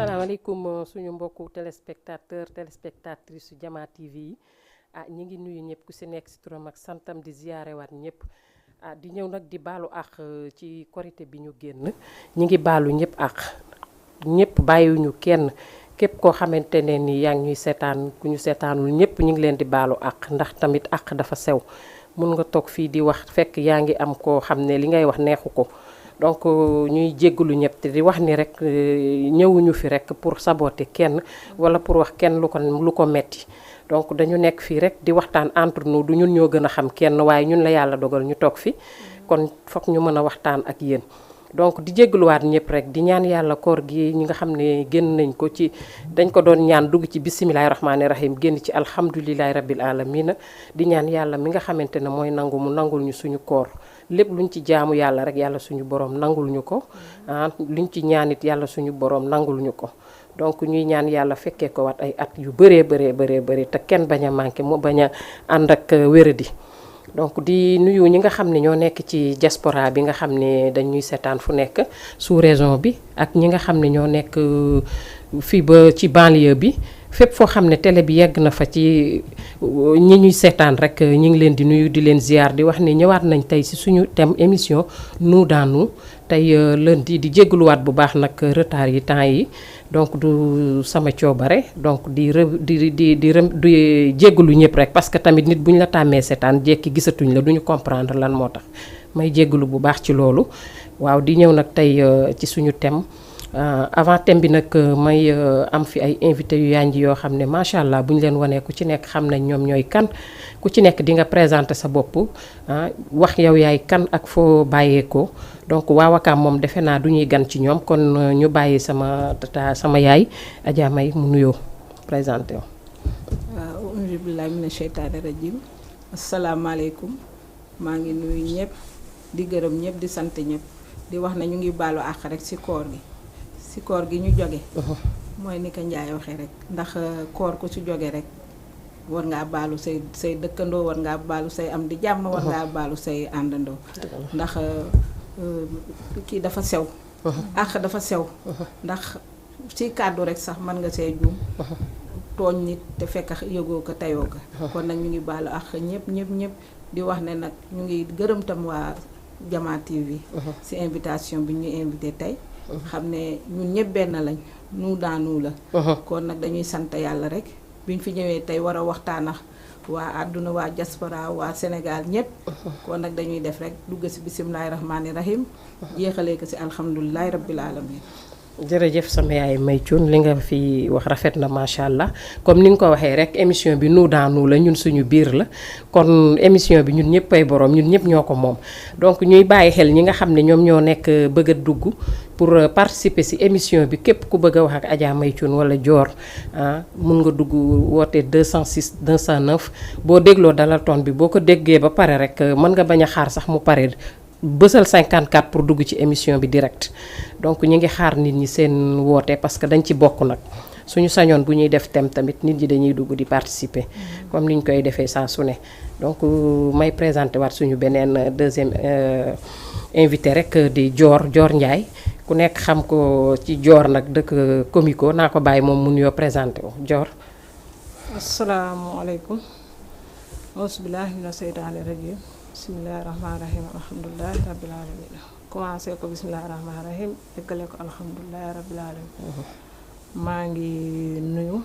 asalaamaaleykum suñu mbokku téléspectatrice su Jama TV yi ñi ngi nuyu ñëpp ku si nekk si turam ak santam di ziyaare waat ñëpp di ñëw nag di baalu àq ci korité bi ñu génn ñi ngi baalu ñëpp àq ñëpp bàyyiwuñu kenn képp koo xamante ne ni yaa ngi ñuy seetaan ku ñu seetaanul ñëpp ñu ngi leen di baalu àq ndax tamit àq dafa sew mun nga toog fii di wax fekk yaa ngi am koo xam ne li ngay wax neexu ko donc ñuy jéggalu ñëpp te di wax ni rek ñëwuñu fi rek pour saboter kenn wala pour wax kenn lu ko metti donc dañu nekk fii rek di waxtaan entre nous du ñun ñoo gën a xam kenn waaye ñun la yàlla dogal ñu toog fi kon foog ñu mën a waxtaan ak yéen donc di jéggaluwaat ñëpp rek di ñaan yàlla koor gi ñi nga xam ne génn nañ ko ci dañ ko doon ñaan dugg ci bisimilahi rahmaani rahim génn ci alhamdulilahi rabbil alamina di ñaan yàlla mi nga xamante ne mooy nangu mu nangul ñu suñu koor lépp luñ ci jaamu yàlla rek yàlla suñu borom nangul ñu ko luñ ci ñaanit yàlla suñu borom nangul ñu ko donc ñuy ñaan yàlla fekkee ko wat ay at yu bëree te kenn bañ a manqué mu bañ a ànd ak wéradi donc di nuyu ñi nga xam ne ñoo nekk ci diaspora bi nga xam ne dañuy seetaan fu nekk sous région bi ak ñi nga xam ne ñoo nekk fii ba ci banlieue bi fépp foo xam ne télé bi yegg na fa ci ñi ñuy seetaan rek ñi ngi leen di nuyu di leen ziar di wax ne ñëwaat nañ tey ci suñu thème émission nous dans nous tey lundi di jégaluwaat bu baax nag retard yi temps yi donc du sama coobare donc di jégalu ñëpp rek parce que tamit nit bu ñu la tàmmee seetaan jekki gisatuñ la duñu comprendre lan moo tax may jégalu bu baax ci loolu waaw di ñëw nag tey ci suñu thème avant thème bi nag may am fi ay invité yu yanji yoo xam ne macha allah bu ñu leen wanee ku ci nekk xam nañ ñoom ñooy kan ku ci nekk di nga présenter sa bopp wax yow yaay kan ak foo bàyyeekoo donc waa Wakaam moom defe naa du ñuy gan ci ñoom kon ñu bàyyi sama yaay Adja May mu nuyoo présenté wu. waaw auzu billaahi mina sheytaani rajiim asalaamaaleykum maa ngi nuyu ñëpp di gërëm ñëpp di sant ñëpp di wax ne ñu ngi baalu àq rek ci koor gi ñu jóge mooy ni ko Njaay waxee rek ndax koor ku ci jóge rek war ngaa baalu say dëkkandoo war ngaa baalu say am di jàmm war ngaa baalu say àndandoo ndax kii dafa sew àq dafa sew ndax ci kàddu rek sax mën nga see juum tooñ nit te fekk yëgoo ko teyoo ko kon nag ñu ngi baalu àq ñëpp di wax ne nag ñu ngi gërëm tam waa Jama TV ci invitation bi ñu invité tey xam ne ñun ñëpp benn lañ nous dans nous la kon nag dañuy sant yàlla rek biñ fi ñëwee tey war a waxtaan ak waa àdduna waa diaspora waa Sénégal ñëpp kon nag dañuy def rek dugg ci bisimilahi rahmaani rahim jeexalee ko ci alhamdulilahi rabbil alamin jërëjëf sama yaay May Thioune li nga fi wax rafet na macha allah comme ni nga ko waxee rek émission bi nous dans nous la ñun suñu biir la kon émission bi ñun ñëpp ay borom ñun ñëpp ñoo ko moom donc ñuy bàyyi xel ñi nga xam ne ñoom ñoo nekk bëgg a dugg pour participer ci émission bi képp ku bëgg a wax ak Adja May Thioune wala Dior mun nga dugg woote 206 209 boo dégloo dalal ton bi boo ko déggee ba pare rek mën nga bañ a xaar sax mu pare bësal 54 pour dugg ci émission bi direct donc ñu ngi xaar nit ñi seen woote parce que dañ ci bokk nag suñu sañoon bu ñuy def thème tamit nit ñi dañuy dugg di participer comme ni ñu koy defee saa su ne donc may présenté waat suñu beneen deuxième invité rek di Dior Ndiaye ku nekk xam ko ci Dior nag dëkk Comico naa ko bàyyi moom mu nuyoo présenté wu Dior. asalaamaaleykum auzu billaahi mina seytaani rajiim bismillahi rahmaani rahim alhamdulilahi rabbil alamin commencé ko bismillahi rahmaani rahim eggale ko alhamdulilahi rabbil alamin maa ngi nuyu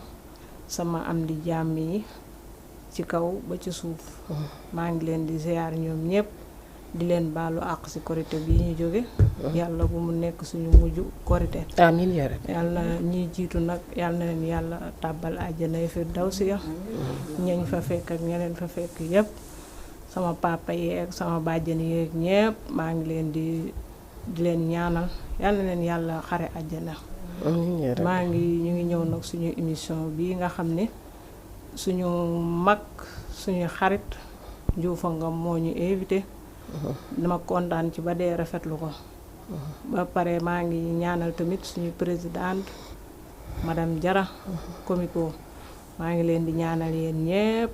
sama am di jàmm yi ci kaw ba ci suuf maa ngi leen di ziar ñoom ñëpp di leen baalu àq ci korité bi ñu jóge yàlla bu mu nekk suñu mujj korité amiin yaa rabbi yàlla ñiy jiitu nag yàlla na leen yàlla tàbbal àjjana firdawsi ya ñañ fa fekk ak ñeneen fa fekk yépp sama papa yeeg sama bàjjen yeeg ñëpp maa ngi leen di leen ñaanal yàlla na leen yàlla xare àjjana ñu ngi ñëw nag suñu émission bi nga xam ne suñu mag suñu xarit Njuufa Ngom moo ñu invité dama kontaan ci ba dee rafetlu ko ba pare maa ngi ñaanal tamit suñu présidente madame Jara Comico maa ngi leen di ñaanal yéen ñëpp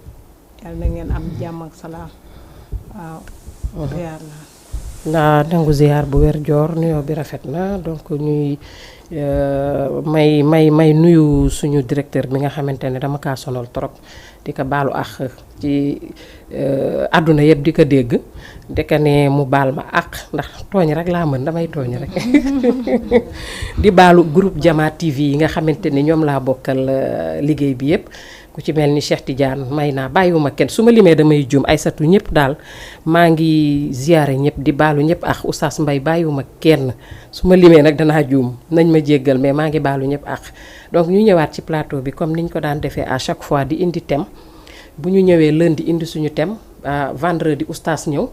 yàlla na ngeen am jàmm ak salaam waaw yàlla naa nangu ziar bu wér joor nuyoo bi rafet na donc ñuy may nuyu suñu directeur bi nga xamante ne dama kaa sonal trop di ko baalu àq ci àdduna yëpp di ko dégg deka ne mu baal ma àq ndax tooñ rek laa mën damay tooñ rek di baalu groupe Jama TV yi nga xamante ni ñoom laa bokkal liggéey bi yëpp ku ci mel ni Cheikh Tidiane may naa bàyyiwuma kenn su ma limee damay juum Aysatu ñëpp daal maa ngi ziyaare ñëpp di baalu ñëpp ak Oustaz Mbay bàyyiwuma kenn su ma limee nag danaa juum nañ ma jéggal mais maa ngi baalu ñëpp ak donc ñu ñëwaat ci plateau bi comme niñ ko daan defee à chaque fois di indi thème bu ñu ñëwee lundi indi suñu thème vendredi Oustaz ñëw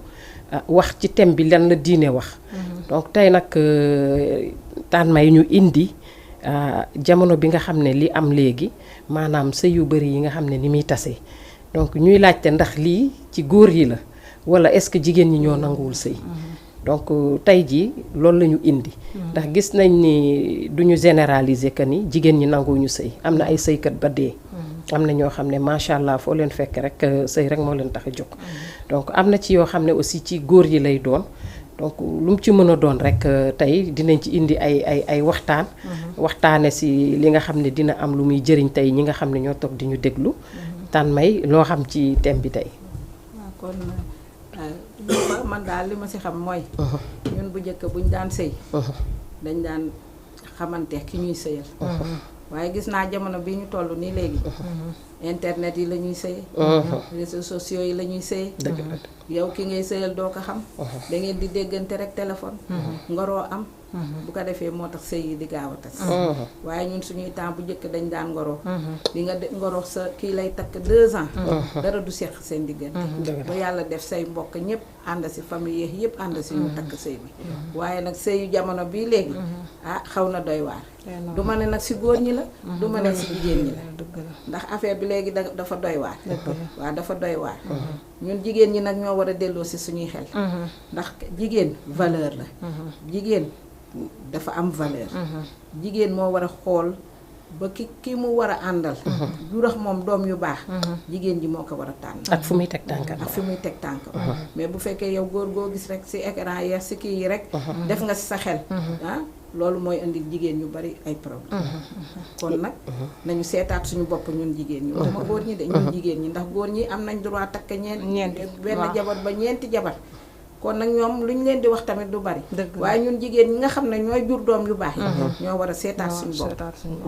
wax ci thème bi lan la diine wax donc tey nag taan may ñu indi jamono bi nga xam ne li am léegi maanaam sëy yu bari yi nga xam ne ni muy tase donc ñuy laajte ndax lii ci góor yi la walla est-ce que jigéen ñi ñoo nanguwul sëy donc tey jii loolu la ñu indi ndax gis nañ ni duñu généraliser que ni jigéen ñi nanguwuñu sëy am na ay sëykat ba dee am na ñoo xam ne macha allah foo leen fekk rek sëy rek moo leen tax a jóg donc am na ci yoo xam ne aussi ci góor yi lay doon donc lu mu ci mën a doon rek tey dinañ ci indi ay waxtaan waxtaane si li nga xam ne dina am lu muy jëriñ tey ñi nga xam ne ñoo toog di ñu déglu Tane May loo xam ci thème bi tey waaw kon man daal li ma si xam mooy ñun bu njëkk buñ daan sëy dañ daan xamante ki ñuy sëyal waaye gis naa jamono bi ñu toll nii léegi internet yi la ñuy sëye réseaux sociaux yi la ñuy sëye yow ki ngay sëyal doo ko xam da ngeen di déggante rek téléphone ngoroo am bu ko defee moo tax sëy yi di gaaw a tas waaye ñun suñuy temps bu njëkk dañ daan ngoroo di nga ngoroo sa kii lay takk 2 ans dara du seq seen diggante ba yàlla def say mbokk ñëpp ànd si famille yi yëpp ànd si ñu takk sëy bi waaye nag sëyu jamono bii léegi xaw na doy waar du ma ne nag si góor ñi la du ma ne si jigéen ñi la ndax affaire bi léegi dafa doy waar waaw dafa doy waar ñun jigéen ñi nag ñoo war a delloo si suñuy xel ndax jigéen valeur la jigéen dafa am valeur jigéen moo war a xool ba ki mu war a àndal jurax moom doom yu baax jigéen ji moo ko war a tànn ak fu muy teg tànkam ak fu muy teg tànkam mais bu fekkee yow góor goo gis rek si écran yi si kii yi rek def nga si sa xel loolu mooy indi jigéen ñu bari ay problème kon nag nañu seetaat suñu bopp ñun jigéen ñi waxuma góor ñi de ñun jigéen ñi ndax góor ñi am nañ droit takk ñeenti benn jabar ba ñeenti jabar kon nag ñoom lu ñu leen di wax tamit du bari waaye ñun jigéen ñi nga xam ne ñooy jur doom yu baax yi ñoo war a seetaat suñu bopp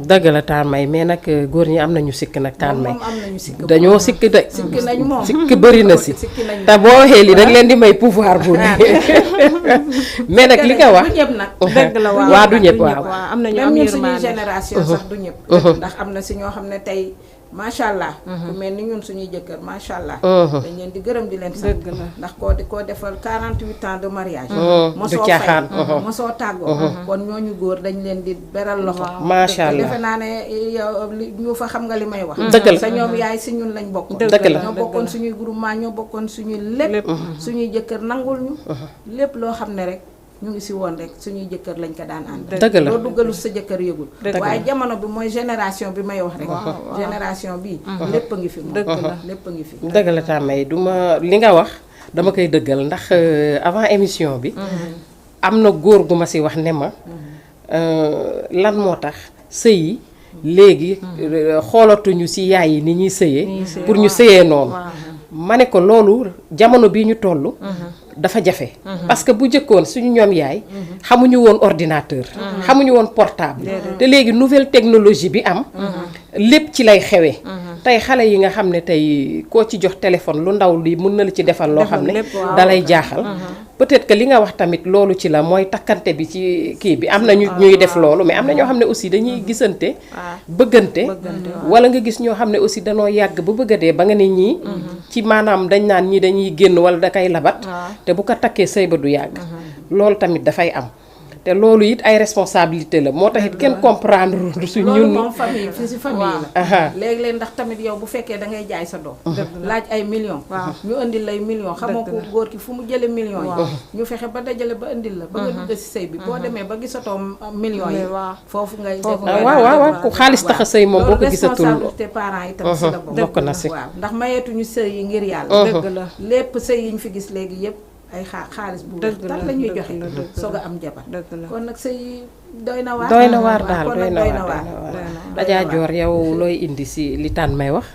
dëgg la Tane May mais nag góor ñi am nañu sikk nag Tane May moom am nañu sikk dañoo sikk de sikk nañu moom sikk bëri na si sikki nañu te boo waxee li rek leen di may pouvoir bu ne mais nag li nga wax du ñëpp nag dëgg la waa du ñëpp waaw am nañu même am ñun suñuy yërmande génération sax du ñëpp ndax am na si ñoo xam ne tey macha allah ku mel ni ñun suñuy jëkkër macha allah dañ leen di gërëm di leen sant ndax koo defal 48 ans de mariage mosoo caaxaan mosoo tàggoo kon ñooñu góor dañ leen di beral loxo macha allah defe naa ne yow ñu fa xam nga li may wax dëgg la sa ñoom yaay si ñun lañ bokkoon dëgg la ñoo bokkoon suñuy groupement ñoo bokkoon suñuy lépp suñuy jëkkër nangul ñu lépp loo xam ne rek ñu ngi si woon rek suñuy jëkkër lañ ko daan ànd dëgg la loo duggalu sa jëkkër yëgul waaye jamono bi mooy génération bi may wax rek génération bi lépp a ngi fi moom lépp a ngi fi dëgg la Tane May du ma li nga wax dama koy dëggal ndax avant émission bi am na góor gu ma si wax ne ma lan moo tax sëy yi léegi xoolatuñu si yaay yi ni ñuy sëyee pour ñu sëyee noonu ma ne ko loolu jamono bii ñu toll dafa jafe parce que bu jëkkoon suñu ñoom yaay xamuñu woon ordinateur xamuñu woon portable te léegi nouvelle technologie bi am lépp ci lay xewee tey xale yi nga xam ne tey koo ci jox téléphone lu ndaw li mën na la ci defal loo xam ne dalay jaaxal peut-être que li nga wax tamit loolu ci la mooy takkante bi ci kii bi am na ñuy def loolu mais am na ñoo xam ne aussi dañuy gisante bëggante wala nga gis ñoo xam ne aussi danoo yàgg ba bëgg a dee ba nga ne ñii ci maanaam dañ naan ñii dañuy génn wala da koy labat te bu ko takkee sëy ba du yàgg loolu tamit dafay am te loolu it ay responsabilité la moo tax it kenn comprendre su loolu ñun moom famille fi si famille la léeg-léeg ndax tamit yow bu fekkee da ngay jaay sa doom laaj ay millions ñu indil lay millions xamoo ko góor ki fu mu jële millions yi ñu fexe ba dajale ba indil la ba nga dugg si sëy bi boo demee ba gisatoo millions yi foofu ngay waaw ku xaalis tax a sëy moom boo ko gisatul responsabilité parents yi tamit si la bokk na si waaw ndax mayeetuñu sëy yi ngir yàlla dëgg la lépp sëy yi ñu fi gis léegi yëpp ay xaalis bu weex tan la ñuy joxe soog a am jabar kon nag sëy doy na waar daal doy na waar Adja Dior yow looy indi si li Tane May wax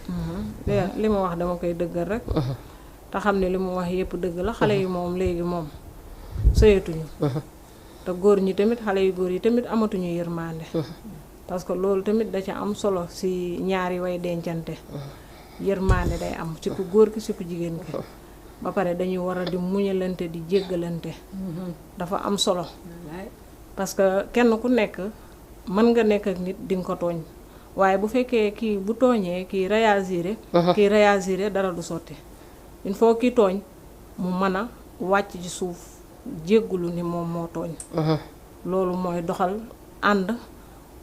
li ma wax dama koy dëggal rek te xam ne li mu wax yëpp dëgg la xale yi moom léegi moom sëyatuñu te góor ñi tamit xale yu góor yi tamit amatuñu yërmande parce que loolu tamit da ca am solo si ñaari way dencante yërmande day am ci ku góor ki ci ku jigéen ki ba pare dañuy war a di muñalante di jéggalante dafa am solo parce que kenn ku nekk mën nga nekk ak nit di nga ko tooñ waaye bu fekkee kii bu tooñee kii réagir dara du sotti il faut kii tooñ mu mën a wàcc ci suuf jéggulu ni moom moo tooñ loolu mooy doxal ànd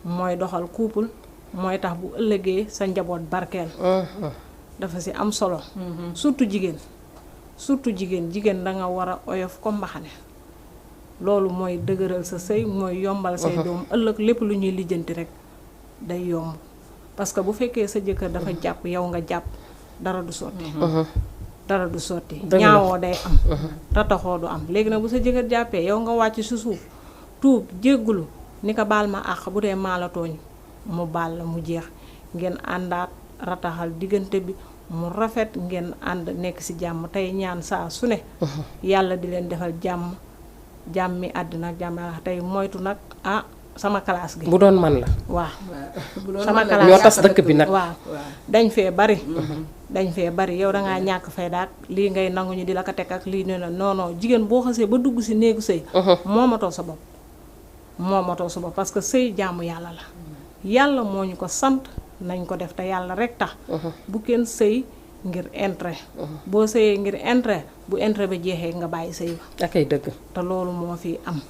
mooy doxal couple mooy tax bu ëllëgee sa njaboot barkeel dafa ci am solo surtout jigéen danga war a oyof ko mbaxane loolu mooy dëgëral sa sëy mooy yombal say doom ëllëg lépp lu ñuy lijjanti rek day yomb parce que bu fekkee sa jëkkër dafa jàpp yow nga jàpp dara du sotti ñaawoo day am rataxoo du am léegi nag bu sa jëkkër jàppee yow nga wàcc si suuf tuub jéggulu ni ko baal ma àq bu dee maa la tooñ mu baal la mu jeex ngeen àndaat rataxal diggante bi mu rafet ngeen ànd nekk ci jàmm tey ñaan saa su ne yàlla di leen defal jàmmi àddina jàmmi tey moytu nag sama classe gi bu doon man la waaw sama classe ñoo tas dëkk bi nag waaw dañ fee bari yow dangaa ñàkk fay daak lii ngay nangu ñu di la ko teg ak lii ne la non jigéen boo xasee ba dugg ci néegu sëy moomatoo sa bopp parce que sëy jaamu yàlla la yàlla moo ñu ko sant nañ ko def te yàlla rek tax bu kenn sëy ngir intérêt boo sëyee ngir intérêt bu intérêt ba jeexee nga bàyyi sëy ba akay dëgg te loolu moo fi am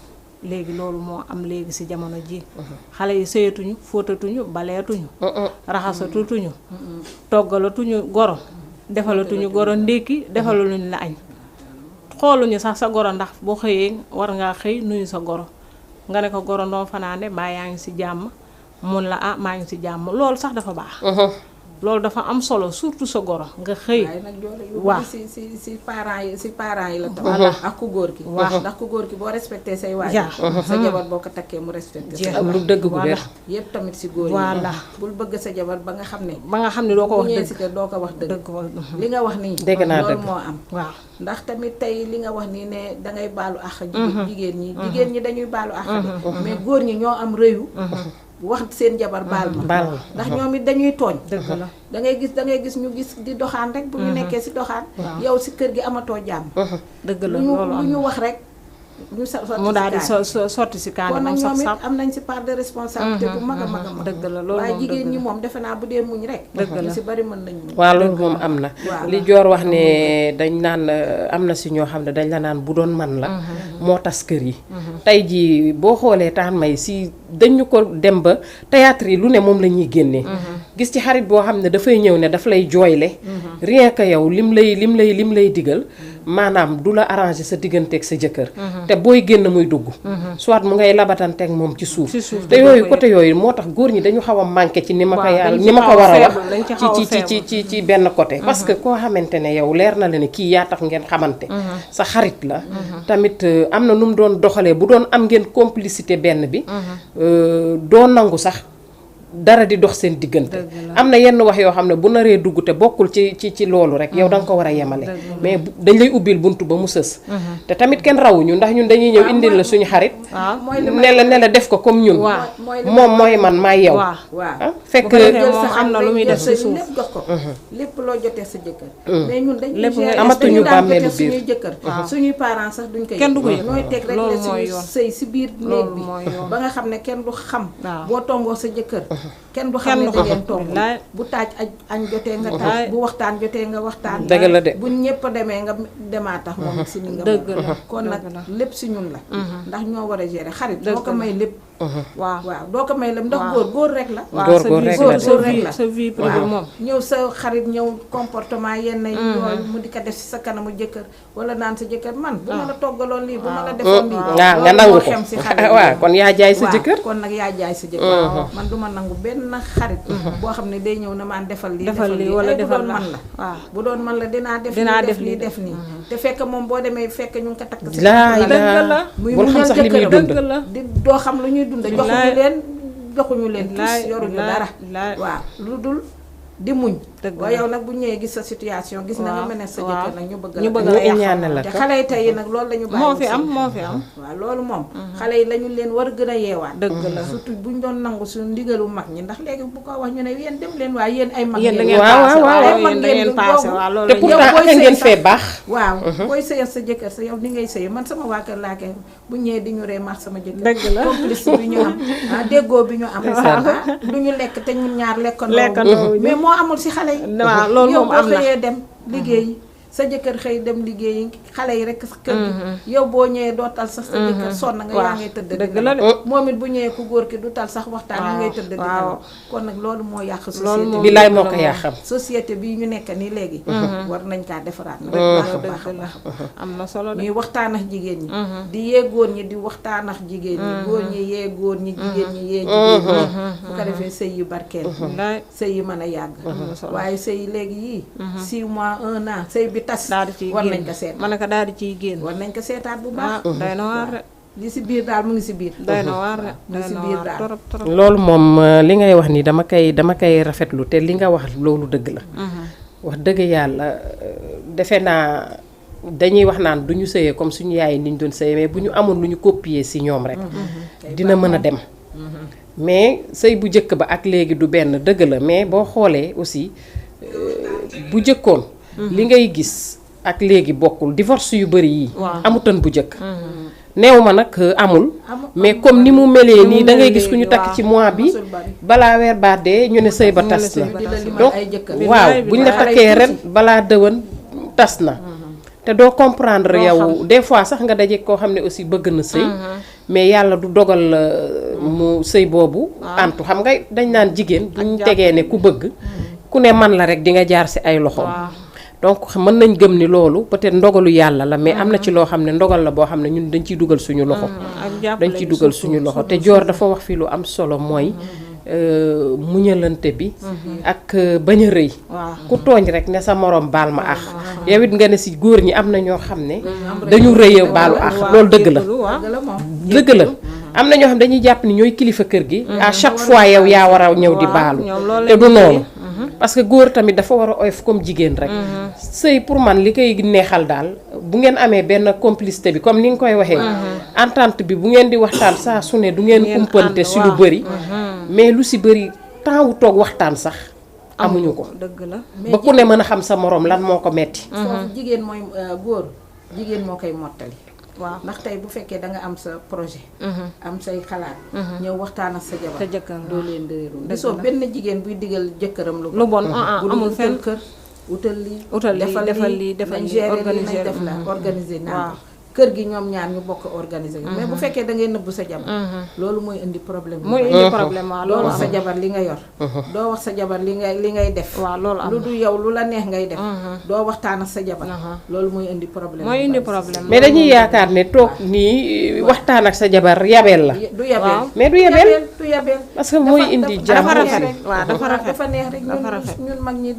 léegi loolu moo am léegi ci jamono ji xale yi sëyatuñu fóotatuñu baleetuñu raxasatuñu toggalatuñu goro defalatuñu goro ndékki defaluñu la añ xooluñu sax sa goro ndax boo xëyee war ngaa xëy nuyu sa goro nga ne ko goro noo fanaane mbaa yaa ngi ci jàmm mun la maa ngi ci jàmm loolu sax dafa baax loolu dafa am solo surtout sa goro nga xëy waaw si parents yi la tam ak ku góor ki ndax ku góor ki boo respecté say waajur sa jabar boo ko takkee mu respecté sa lu dëgg gu wér yëpp tamit si góor yi bul bëgg sa jabar ba nga xam ne doo ko wax dëgg si kër doo ko wax dëgg li nga wax nii dégg naa loolu dëgg moo am waaw ndax tamit tey li nga wax nii ne dangay baalu àq jigéen ñi dañuy baalu àq mais góor ñi ñoo am rëyu wax seen jabar baal ma ndax ñoom it dañuy tooñ dëgg la da ngay gis ñu gis di doxaan rek bu ñu nekkee ci doxaan yow ci kër gi amatoo jàmm dëgg la loolu lu ñu wax rek mu daal di sotti ci kaani kon nag moom ñoom sax it am nañ ci part de responsabilité bu mag a mag a mag dëgg la loolu waaye jigéen ñi moom defe naa bu dee muñ rek ñu ci bari mën nañ muñ waaw loolu moom am na li Dior wax ne dañ naan am na ci ñoo xam ne dañ la naan bu doon man la moo tas kër yi tey jii boo xoolee Tane May si dañu ko dem ba théâtre yi lu ne moom la ñuy génnee gis ci xarit boo xam ne dafay ñëw ne daf lay jooyle rien que yow lim lay digal maanaam du la arranger sa digganteeg sa jëkkër te booy génn muy dugg soit mu ngay labatanteeg moom ci suuf te yooyu côté yooyu moo tax góor ñi dañu xaw a manqué ci ni ma ko yàlla ni ma ko war a wax ci benn côté parce que koo xamante ne yow leer na la ne kii yaa tax ngeen xamante sa xarit la tamit am na nu mu doon doxalee bu doon am ngeen complicité benn bi doo nangu sax dara di dox seen diggante am na yenn wax yoo xam ne bu naree dugg te bokkul ci loolu rek yow da nga ko war a yemale mais dañ lay ubbil buntu ba mu sës te tamit kenn rawuñu ndax ñun dañuy ñëw indil la suñu xarit ne la def ko comme ñun moom mooy man maay yow fekk moom am na lu muy def ci suuf lépp jox ko lépp loo jotee sa jëkkër mais ñun dañuy amatuñu bàmmeelu biir suñuy jëkkër suñuy parents sax duñ ko kenn du ko yëg nooy teg rek loolu ne mooy suñu yoon sëy si biir néeg bi ba nga xam ne kenn du xam boo tongoo sa jëkkër kenn du xam ne da ngeen toog bu taaj añ jotee nga taaj bu waxtaan jotee nga waxtaan dëgg la de bu ñëpp demee nga demaa tax moom si ni nga dëgg la kon nag lépp si ñun la ndax ñoo war a gérer xarit doo ko may lépp waaw doo ko may lépp ndax góor rek la sa vie privée moom ñëw sa xarit ñëw comportement yenn yooyu mu di ko def si sa kanamu jëkkër wala naan sa jëkkër man bu ma la toggaloon lii bu ma la defoon lii nga nangu ko xem si xarit waaw kon yaa jaay sa jëkkër kon nag yaa jaay sa jëkkër man du ma nangu nangu benn xarit boo xam ne day ñëw na maan defal lii wala bu defal doon man la waaw bu doon man la dinaa def nii def nii te fekk moom boo demee fekk ñu ngi ko takk si dëgg la muy bul xam muñal sax li muy jëkkëram dund. dëgg la di doo xam lu ñuy dund joxuñu leen tus yoruñu dara waaw lu dul di muñ waaye yow nag bu ñëwee gis sa situation gis na nga mel ne sa jëkkër nag ñu bëgg la ñaanal la te xale yi tey nag loolu lañu bàyyi moo fi am waaw loolu moom xale yi lañu leen war a gën a yeewaat dëgg la surtout buñ doon nangu suñu ndigalu mag ñi ndax léegi bu ko wax ñu ne yéen dem leen waaye yéen ay mag yéen da ngeen ngeen passé waaw, waaw mag yéen da ngeen passé waaw loolu te pourtant booy ak ngeen sëy fee sax- baax. waaw booy sëyal sa jëkkër sa yow ni ngay sëy man sama waa kër laa koy bu ñëwee di ñu ree max sama jëkkër dëgg la complice bi ñu am déggoo bi ñu am du ñu lekk te ñun ñaar lekkandoo Lekkandoo mais moo amul si xale yi waaw loolu yow moom boo am na xëyee dem liggéeyi sa jëkkër xëy dem liggéeyi xale yi rek sa kër gi yow boo ñëwee doo tal sax sa jëkkër sonn nga yaa ngay tëdd dëgg la de moom it bu ñëwee ku góor ki du tal sax waxtaan ñu ngay tëdd di waaw. kon nag loolu moo yàq Loolu société moom bi bilaay moo ko yaa xam. société bii ñu nekk nii léegi war nañ kaa defaraat nag baax a baax a dëgg la baax am na solo de ñuy waxtaan ak jigéen ñi di yee góor ñi di waxtaan ak jigéen ñi góor ñi yee góor ñi jigéen ñi yee jigéen ñi bu ko defee sëy yu barkeel wallaay sëy yi mën a yàgg na solo. waaye sëy yi léegi yii 6 mois 1 an sëy bi tas daal di ciy war génn nañ ko seet ma ne ko daal di ciy génn war nañ ko seetaat bu ah baax doy na waar de li si biir daal mu ngi si biir doy na waar de mu ngi doy si na biir waar daal torop torop loolu moom li ngay wax ni dama koy rafetlu te li nga wax loolu dëgg la. wax dëgg yàlla defe naa dañuy wax naan du ñu sëyee comme suñu yaay ni ñu doon sëyee mais bu ñu amoon lu ñu copier si ñoom rek. dina mën a dem. mais sëy bu njëkk ba ak léegi du benn dëgg la mais boo xoolee aussi bu jëkkoon. li ngay gis ak léegi bokkul divorce yu bari yi. amutoon bu njëkk. neew ma nag amul mais comme ni mu melee nii da ngay gis ku ñu takk ci mois bi balaa weer baa dee ñu ne sëy ba tas na donc waaw bu ñu la takkee ren balaa dëwan tas na te doo comprendre yow des fois sax nga daje koo xam ne aussi bëgg na sëy mais yàlla du dogal mu sëy boobu antu xam nga dañ naan jigéen duñ tegee ne ku bëgg ku ne man la rek di nga jaar ci ay loxoom donc mën nañ gëm ni loolu peut-être ndogalu yàlla la mais am na ci loo xam ne ndogal la boo xam ne ñun dañ ciy dugal suñu loxo dañ ciy dugal suñu loxo te joor dafa wax fii lu am solo mooy muñalante bi ak bañ a rëy ku tooñ rek ne sa morom baal ma ax yow it nga ne si góor ñi am na ñoo xam ne dañu rëy baalu ax loolu dëgg la dëgg la am na ñoo xam dañuy jàpp ni ñooy kilifa kër gi à chaque fois yow yaa war a ñëw di baalu te du noonu parce que góor tamit dafa war a oyof comme jigéen rek sëy pour man li koy neexal daal bu ngeen amee benn complicité bi comme ni nga koy waxee entente bi bu ngeen di waxtaan saa su ne du ngeen umpante si lu bëri mais lu si bëri temps wu toog waxtaan sax amuñu ko dëgg la ba ku ne mën a xam sa morom lan moo ko metti foofu jigéen mooy góor jigéen moo koy mottali waaw ndax tey bu fekkee da nga am sa projet am say xalaat ñëw waxtaan ak sa jabar sa jëkkër doo leen réeroo gisoo benn jigéen buy digal jëkkëram lu bon amul fenn kër utal lii utal lii defal lii defal nañ lii gérer lii nañ organiser def la organiser naa ko kër gi ñoom ñaar ñu bokk organiser mais bu fekkee da ngay nëbb sa jabar loolu mooy indi problème mooy indi problème waaw doo loolu wax sa jabar li nga yor doo wax sa jabar li ngay def waaw loolu am lu du yow lu la neex ngay def doo waxtaan ak sa jabar loolu mooy indi problème mooy indi problème mais dañuy yaakaar ne toog nii waxtaan ak sa jabar yabeel la du yabeel mais du yabeel du yabeel parce que mooy indi jàmm dafa rafet rek waaw dafa rafet dafa neex rek dafa rafet ñun mag ñi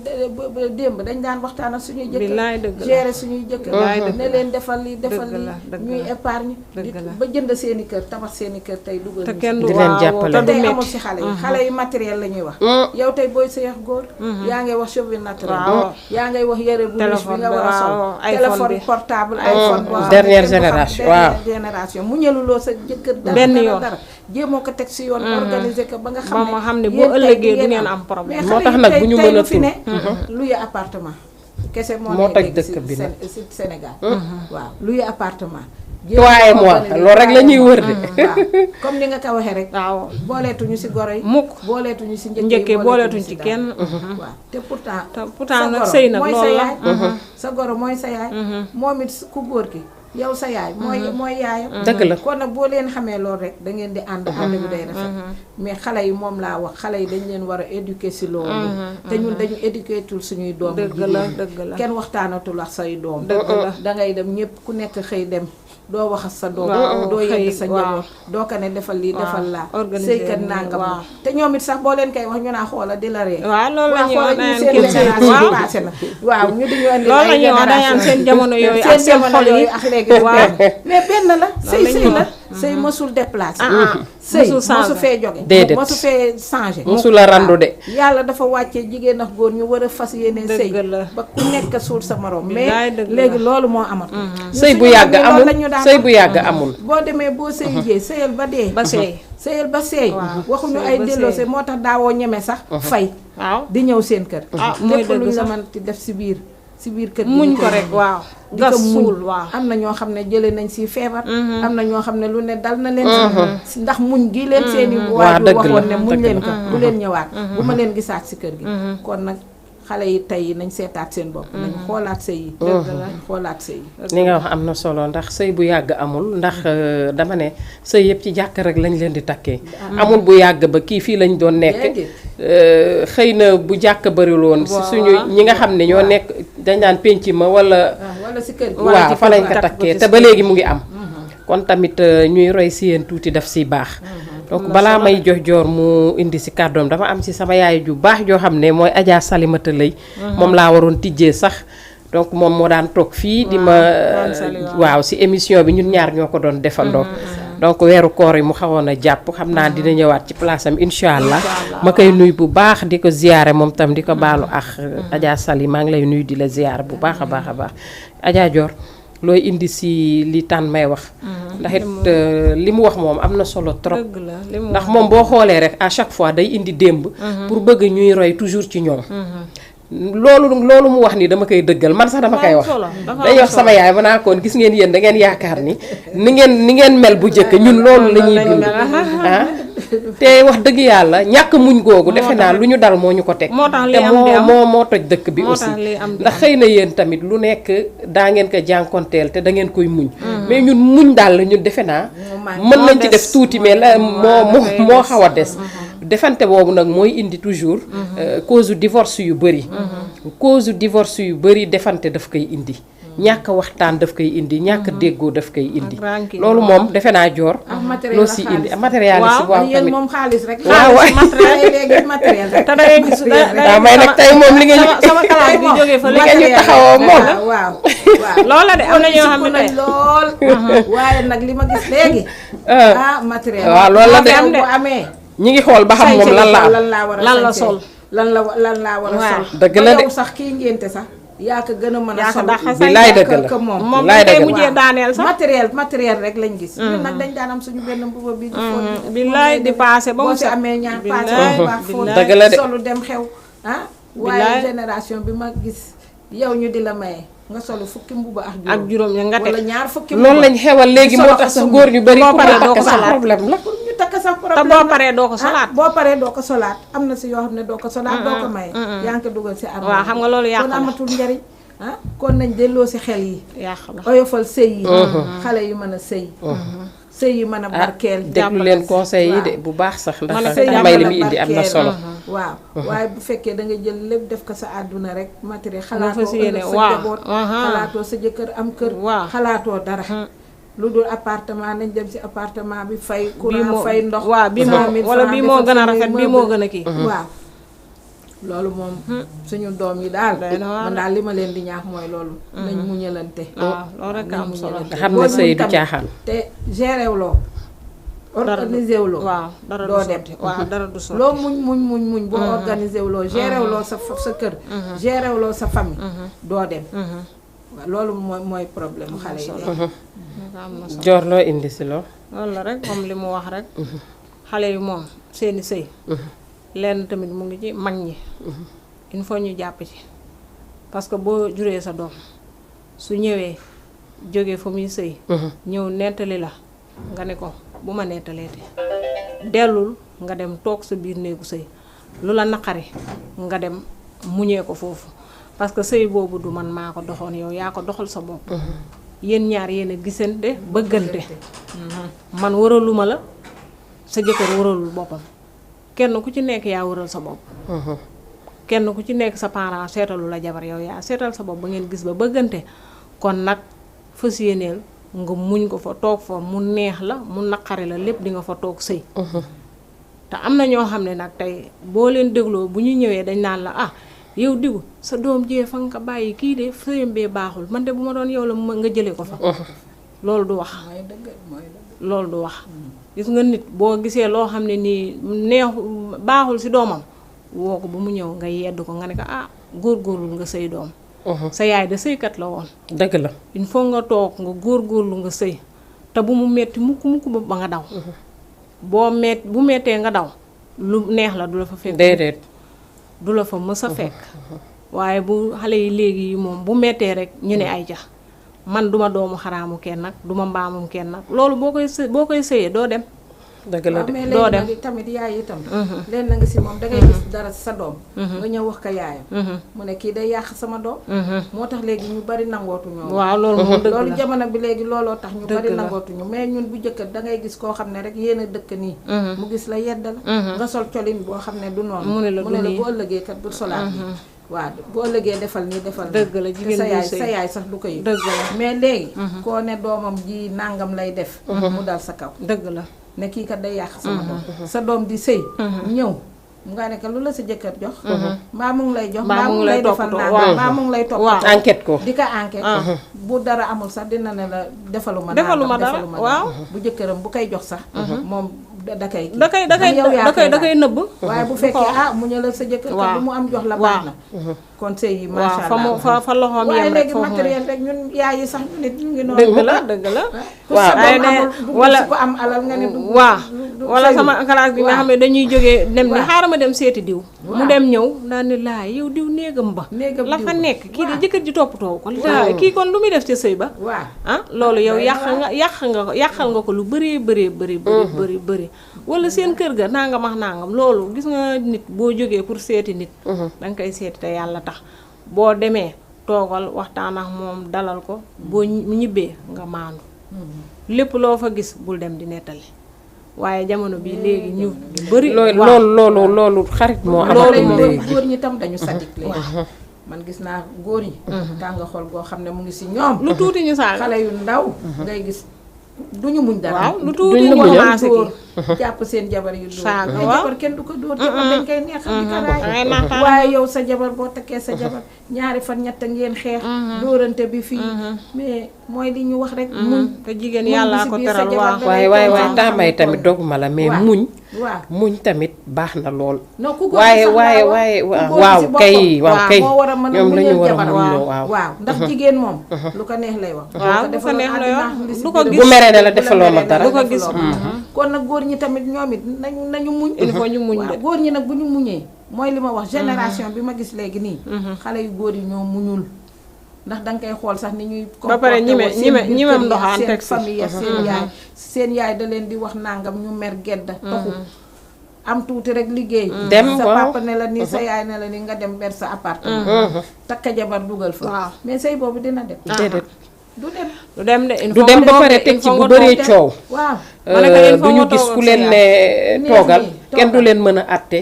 démb dañ daan waxtaan ak suñuy billaay jëkkër dëgg la gérer suñuy jëkkër Billaay dëgg ne leen defal lii defal dëgg la, lii dëgg ñuy la. épargne Dëgg la. ba jënd seeni kër tabax seeni kër tey dugal te ñu kenn si. du di leen waaw, jàppale. te du tey amul metti si xale yi xale yi matériel la ñuy wax yow tey booy sëyax góor yaa ngay wax cheveux naturel Waaw. yaa ngay wax yére bu riche bi Téléphone nga bi, war a sol waaw, iPhone téléphone bi. portable iPhone boo xam ne Dernière kenn du xam, génération, dernière waaw. génération mu ñëluloo sa jëkkër dara Benn dara yoon. dara jéemoo ko teg si yoon organiser ko ba nga xam ba ne ma xam ne yéen boo tey ëllëgee di du ngeen am problème. mais moo xale tax yi nag tey- bu ñu tey mën a lu fi ne tur. luye appartement kese moo Moo ne toj léegi dëkk si bi nag. si Sénégal waaw luye appartement Waaye moi loolu rek la ñuy wër de. waaw comme ni nga ko waxee rek waaw booleetuñu si goro yi mukk booleetuñu si njëkkee booleetuñ ci dara. kenn waaw te pourtant te pourtant sa nag goro sëy nag mooy sa loolu la yaay sa goro mooy sa yaay moom it ku góor ki yow sa yaay mooy yaayam dëgg la. kon nag boo leen xamee loolu rek da ngeen di ànd bi day rafet mais xale yi moom laa wax xale yi dañ leen war a éduquer si loolu te ñun dañu éduquer tul suñuy doom dëgg la dëgg la kenn waxtaanatul ak say doom Dëgg la. dangay dem ñëpp ku nekk xëy dem doo wax sa doom waaw, doo yedd xëy, sa waaw. njaboot doo ko ne defal lii waaw, defal laa organiser sëykat nii, nangam waaw. te ñoom it sax boo leen koy wax ñu naa xoola di la ree waaw loolu la ñuy wax ñu daan seen kii génération passé na waaw ñu di ñu andi loolu la ñuy wax daan seen jamono yooyu ak seen xol yi ak léegi waaw. mais benn la sëy la ñuy sëy la wax. sëy mësul déplacé Mësul sëy mësu changé. fee jóge Déedéet. mësu fee changé Mësu la randu de. yàlla dafa wàccee jigéen ak góor ñu war a fas yéene sëy Dëgg la. ba ku nekk suul sa morom mais Billaay dëgg la. léegi loolu moo amat sëy bu yàgg amul sëy bu yàgg amul. boo demee boo sëy jee sëyal ba dee ba seey sëyal ba seey Waaw, waxuñu sëyal ay ba delloose seey. moo tax daawoo ñeme sax fay waaw di ñëw seen kër mooy lépp dëgg luñ la sax. mën di def si biir kër gi muñ ñu ko koy rek muñ. waaw di gas ko muñ. suul waaw am na ñoo xam ne jëlee nañ si feebar am na ñoo xam ne lu ne dal na leen si ndax muñ gi leen seeni waajur dëgg la, waxoon ne muñ dëgg leen la. ko bu leen ñëwaat bu ma leen gisaat si kër gi kon nag xale yi tey nañ seetaat seen bopp nañ xoolaat sëy yi nañ xoolaat sëy yi li nga wax am na solo ndax sëy bu yàgg amul ndax dama ne sëy yëpp ci jàkk rek lañ leen di takkee amul bu yàgg ba kii fii lañ doon nekk xëy na bu jàkk bëriwul woon si suñu ñi nga xam ne ñoo nekk dañ daan penc ma wala wala si kër gi waaw fa lañ ko takkee te ba léegi mu ngi am kon tamit ñuy roy si yéen tuuti daf siy baax donc balaa may jox joor mu indi si kàddoom dama am si sama yaay ju baax joo xam ne mooy Adja Salimata Lay moom laa waroon tijjee sax donc moom moo daan toog fii di ma waaw si émission bi ñun ñaar ñoo ko doon defandoo donc weeru koor yi mu xawoon a jàpp xam naa dina ñëwaat ci place am incha allah ma koy nuyu bu baax di ko ziyaare moom tam di ko baalu ak Adja Sali maa ngi lay nuyu di la ziyaare bu baax a baax a baax Adja Dior looy indi si li tànn may wax ndax it li mu wax moom am na solo trop dëgg la li mu ndax moom boo xoolee rek à chaque fois day indi démb pour bëgg ñuy roy toujours ci ñoom loolu mu wax ni dama koy dëggal man sax dama koy wax day wax sama yaay ba naa koon gis ngeen yéen da ngeen yaakaar ni ni ngeen mel bu njëkk ñun loolu la ñuy dund ah te wax dëgg yàlla ñàkk muñ googu defe naa lu ñu dal moo ñu ko teg moo tax li te am di am. moo toj dëkk bi Moo aussi tax li am di ndax am. xëy na yéen tamit lu nekk daa ngeen ko jànkonteel te da ngeen koy muñ mais ñun muñ daal la ñun defe naa mën nañ ci def tuuti mais la moo xaw a des defante boobu nag mooy indi toujours cause divorce yu bëri cause divorce yu bëri defante daf koy indi ñàkk waxtaan daf koy indi ñàkk déggoo daf koy indi rancune. loolu moom defe naa joor loo si indi matériel si waaw yéen tamit moom xaalis rek waaw waay léegi matériel rek te da ngay gis waaw may nag tey moom li nga ñu sama classe bi jógee fa li nga ñu taxawoo moom waaw loola de am na ñoo xam ne nañ tey lool waaye nag li ma gis léegi matériel waaw loolu la de am bu amee ñi ngi xool ba xam moom lan la am lan la sol lan laa war a waaw. sol Dëgg la de. yow sax kii ngénte sax yaa ko gën a mën a yaa ko sol dàq sax. billaay dëgg la que moom moom Laay day dëgg. mujjee daaneel sax matériel rek lañ gis ñun nag dañ daan am suñu benn mbuba bi di fóot billaay di paase ba mu boo fi set. amee ñaar paase Billaay, bu baax fóot dëgg la de. solu dem xew waaye Billaay. génération bi ma gis yow ñu di la maye nga solu fukki mbuba ak juróom ya nga wala teg ñaar fukki loolu lañ xewal léegi moo tax sax góor ñu bari boo ku paree la doo ko takk sax solaat. problème la pour ñu takk sax te problème boo la. paree doo ko solaat boo paree doo ko solaat am na si yoo xam ne doo ko solaat doo ko maye yaa ngi ko dugal si armoire waaw xam nga loolu yàq kon la. amatul njariñ kon nañ delloo si xel yi yàq la oyofal sëy yi xale yi mën a sëy sëy yi mën a barkeel déglu leen conseil yi de bu baax sax Man ndax sëy may yi li mën mu a indi am na barkeel. solo waaw waaye bu fekkee da nga jël lépp def ko sa àdduna rek matériel nga xalaatoo fas yéene ëllëg sa waaw. njaboot xalaatoo sa jëkkër am kër Waaw. xalaatoo dara lu dul appartement nañ dem si appartement bi fay bii courant moo fay ndox waaw bii 100 000 moo wala francs bii moo defar gën a suñuy rafet bii moo meuble. gën a kii waaw loolu moom suñu doom yi daal Doy na waar man daal li ma leen di ñaax mooy loolu nañ muñalante waaw loolu rek am solo nga xam ne sëy du caaxaan te géré wuloo organisé wuloo waaw dara doo du dem. sotti waaw dara du sotti loo muñ boo organisé wuloo géré wuloo sa kër géré wuloo sa famille doo dem waaw loolu mooy problème mu xale yi léegi. am na solo joor loo indi si loo loolu la rek comme li mu wax rek xale yi moom seeni sëy lenn tamit mu ngi ci mag ñi il faut ñu jàpp ci parce que boo juree sa doom su ñëwee jóge fa muy sëy ñëw nettali la nga ne ko bu ma nettaleete dellul nga dem toog sa biir néegu sëy lu la naqari nga dem muñee ko foofu parce que sëy boobu du man maa ko doxoon yow yaa ko doxal sa bopp yéen ñaar yéen a gisante bëggante man waraluma la sa jëkkër waralul boppam kenn ku ci nekk yaa waral sa bopp kenn ku ci nekk sa parent seetalu la jabar yow yaa seetal sa bopp ba ngeen gis ba bëggante kon nag fas yéeneel nga muñ ko fa toog fa mu neex la mu naqari la lépp di nga fa toog sëy te am na ñoo xam ne nag tey boo leen dégloo bu ñu ñëwee dañ naan la ah yow diw sa doom jee fa nga ko bàyyi kii de sëyam bee baaxul man de bu ma doon yow la nga jëlee ko fa loolu du wax loolu du wax gis nga nit boo gisee loo xam ne nii neexu baaxul ci doomam woo ko ba mu ñëw nga yedd ko nga ne ko ah góorgóorlu nga sëy doom sa yaay de sëykat la woon dëgg la il faut nga toog nga góorgóorlu nga sëy te bu mu metti mukk ba nga daw bu mettee nga daw lu neex la du la fa fekk déedéet du la fa mës a fekk waaye bu xale yi léegi yi moom bu mettee rek ñu ne ay ja man duma doomu xaraamu kenn nag duma mbaamum kenn nag loolu boo koy sëyee doo dem dëgg la de mais doo dem léegi tamit yaay itam leen na nga si moom dangay gis dara sa doom nga ñëw wax ko yaayam mu ne kii day yàq sama doom moo tax léegi ñu bari nangootu ñoo waaw loolu moom dëgg la loolu jamono bi léegi looloo tax ñu bari Dëgg la. nangootuñu mais ñun bu jëkkat dangay gis koo xam ne rek yéen a dëkk nii mu gis la yedd la nga sol colin boo xam ne du noonu mu ne la du nii. bu ëllëgee kat bu solaat yi waaw bu ëllëgee defal nii defal Dëgg la, jigéen sa buy yaay sëy. sa yaay sax du ko yëg dëgg la mais léegi koo ne doomam ji nangam lay def mu dal sa kaw dëgg la ne kii kat day yàq sama doom sa doom di sëy ñëw nga ne ko lu la sa jëkkër jox mbaa mu ngi lay jox mbaa mu ngi lay defal toppatoo, nangam waaw. mbaa mu ngi lay waaw. toppatoo enquête ko di ko enquête bu dara amul sax dina ne la defaluma Defaluma nangam, dara, defaluma waaw. dara. bu jëkkëram bu koy jox sax moom da koy kii. da koy yow yaa koy da koy laaj. nëbb waaye bu fekkee mu ñu la sa jëkkër te waaw. lu mu am jox la waaw. baax na kon sëy yi waaw macha fa mu allah fa loxoom waaye yem rek léegi foofu matériel rek ñun yaay yi sax ñu nit ñu ngi noonu dëgg la dëgg la ku waaw. sa ay doom ne amul dugg wala- si ko am alal nga ne dugg waaw du wala sëy. sama classe bi nga waaw. xam ne dañuy jógee dem ni waaw. xaaral ma dem seeti diw mu waaw. dem ñëw daal ni laa yow diw néegam ba Néegam la fa diw. nekk kii de waaw. jëkkër ji toppatoo ko laa kii kon lu muy def ci sëy ba waaw ah loolu yow day yàqal nga ko lu bëree bëri bëri wala seen kër ga nangam ak nangam loolu gis nga nit boo jógee pour seeti nit danga koy seeti te yàlla tax boo demee toogal waxtaan ak moom dalal ko boo ñibbee nga maandu lépp loo fa gis bul dem di nettali waaye jamono bi léegi ñu bëri loolu xarit moo loolu amatul moom léegi góor ñi tam dañu sadik léegi man gis naa góor ñi tàng xol goo xam ne mu ngi si ñoom lu tuuti ñu saaga xale yu ndaw ngay gis duñu muñ dara waaw lu tuuti Duñ ñu la muñal. commencé dóor kii jàpp seen jabar yu dóor Saaga, mais waaw. jabar kenn du ko dóor jabar dañ koy neexal di ko raay dangay naxtaan waaye yow sa jabar boo takkee sa jabar ñaari fan ñett ngeen xeex dóorante bi fii mais mooy li ñu wax rek muñ te jigéen muñ yàllaa bi si ko biir sa teral jabar waaw da waaye lay waaye tooñ waaye xam tàmbay ne tamit tooñ. doguma la mais waaw. muñ waaw muñ tamit baax na lool non ku góor waaye gi sax waaye laa wax. waaye Ku góor gi waaw si kay boppam. waaw kay moo war a mën a ñoom la ñu muñal war a jabaram. muñloo waaw waaw ndax jigéen moom lu ko neex lay wax waaw lu ko neex lay wax du ko gis bu meree ne la defaloo ma dara du ko gis. kon nag góor ñi tamit ñoom it nañu muñ il faut ñu muñ waaw de góor ñi nag bu ñu muñee mooy li ma wax génération bi ma gis léegi nii xale yu góor yi ñoo muñul ndax danga koy xool sax ni ñuy Ba pare comporté woo seen biir ñimem kër ya, ndoxaan seen teg si. famille ya, seen yaay da leen di wax nangam ñu mer gedda taxu am tuuti rek liggéey Dem, sa waaw. papa ne la ni sa yaay ne la ni nga dem ber sa appartement takka jabar dugal fa Waaw. mais sëy boobu dina dem déedéet du dem du dem de il du faut dem nga ba toog pare de, teg il ci faut bu nga bëree toog de. coow waaw Ma ne ko il faut du ñu nga gis toog ku ak leen sa ne Neex toogal nii, kenn du toogal. leen mën a àtte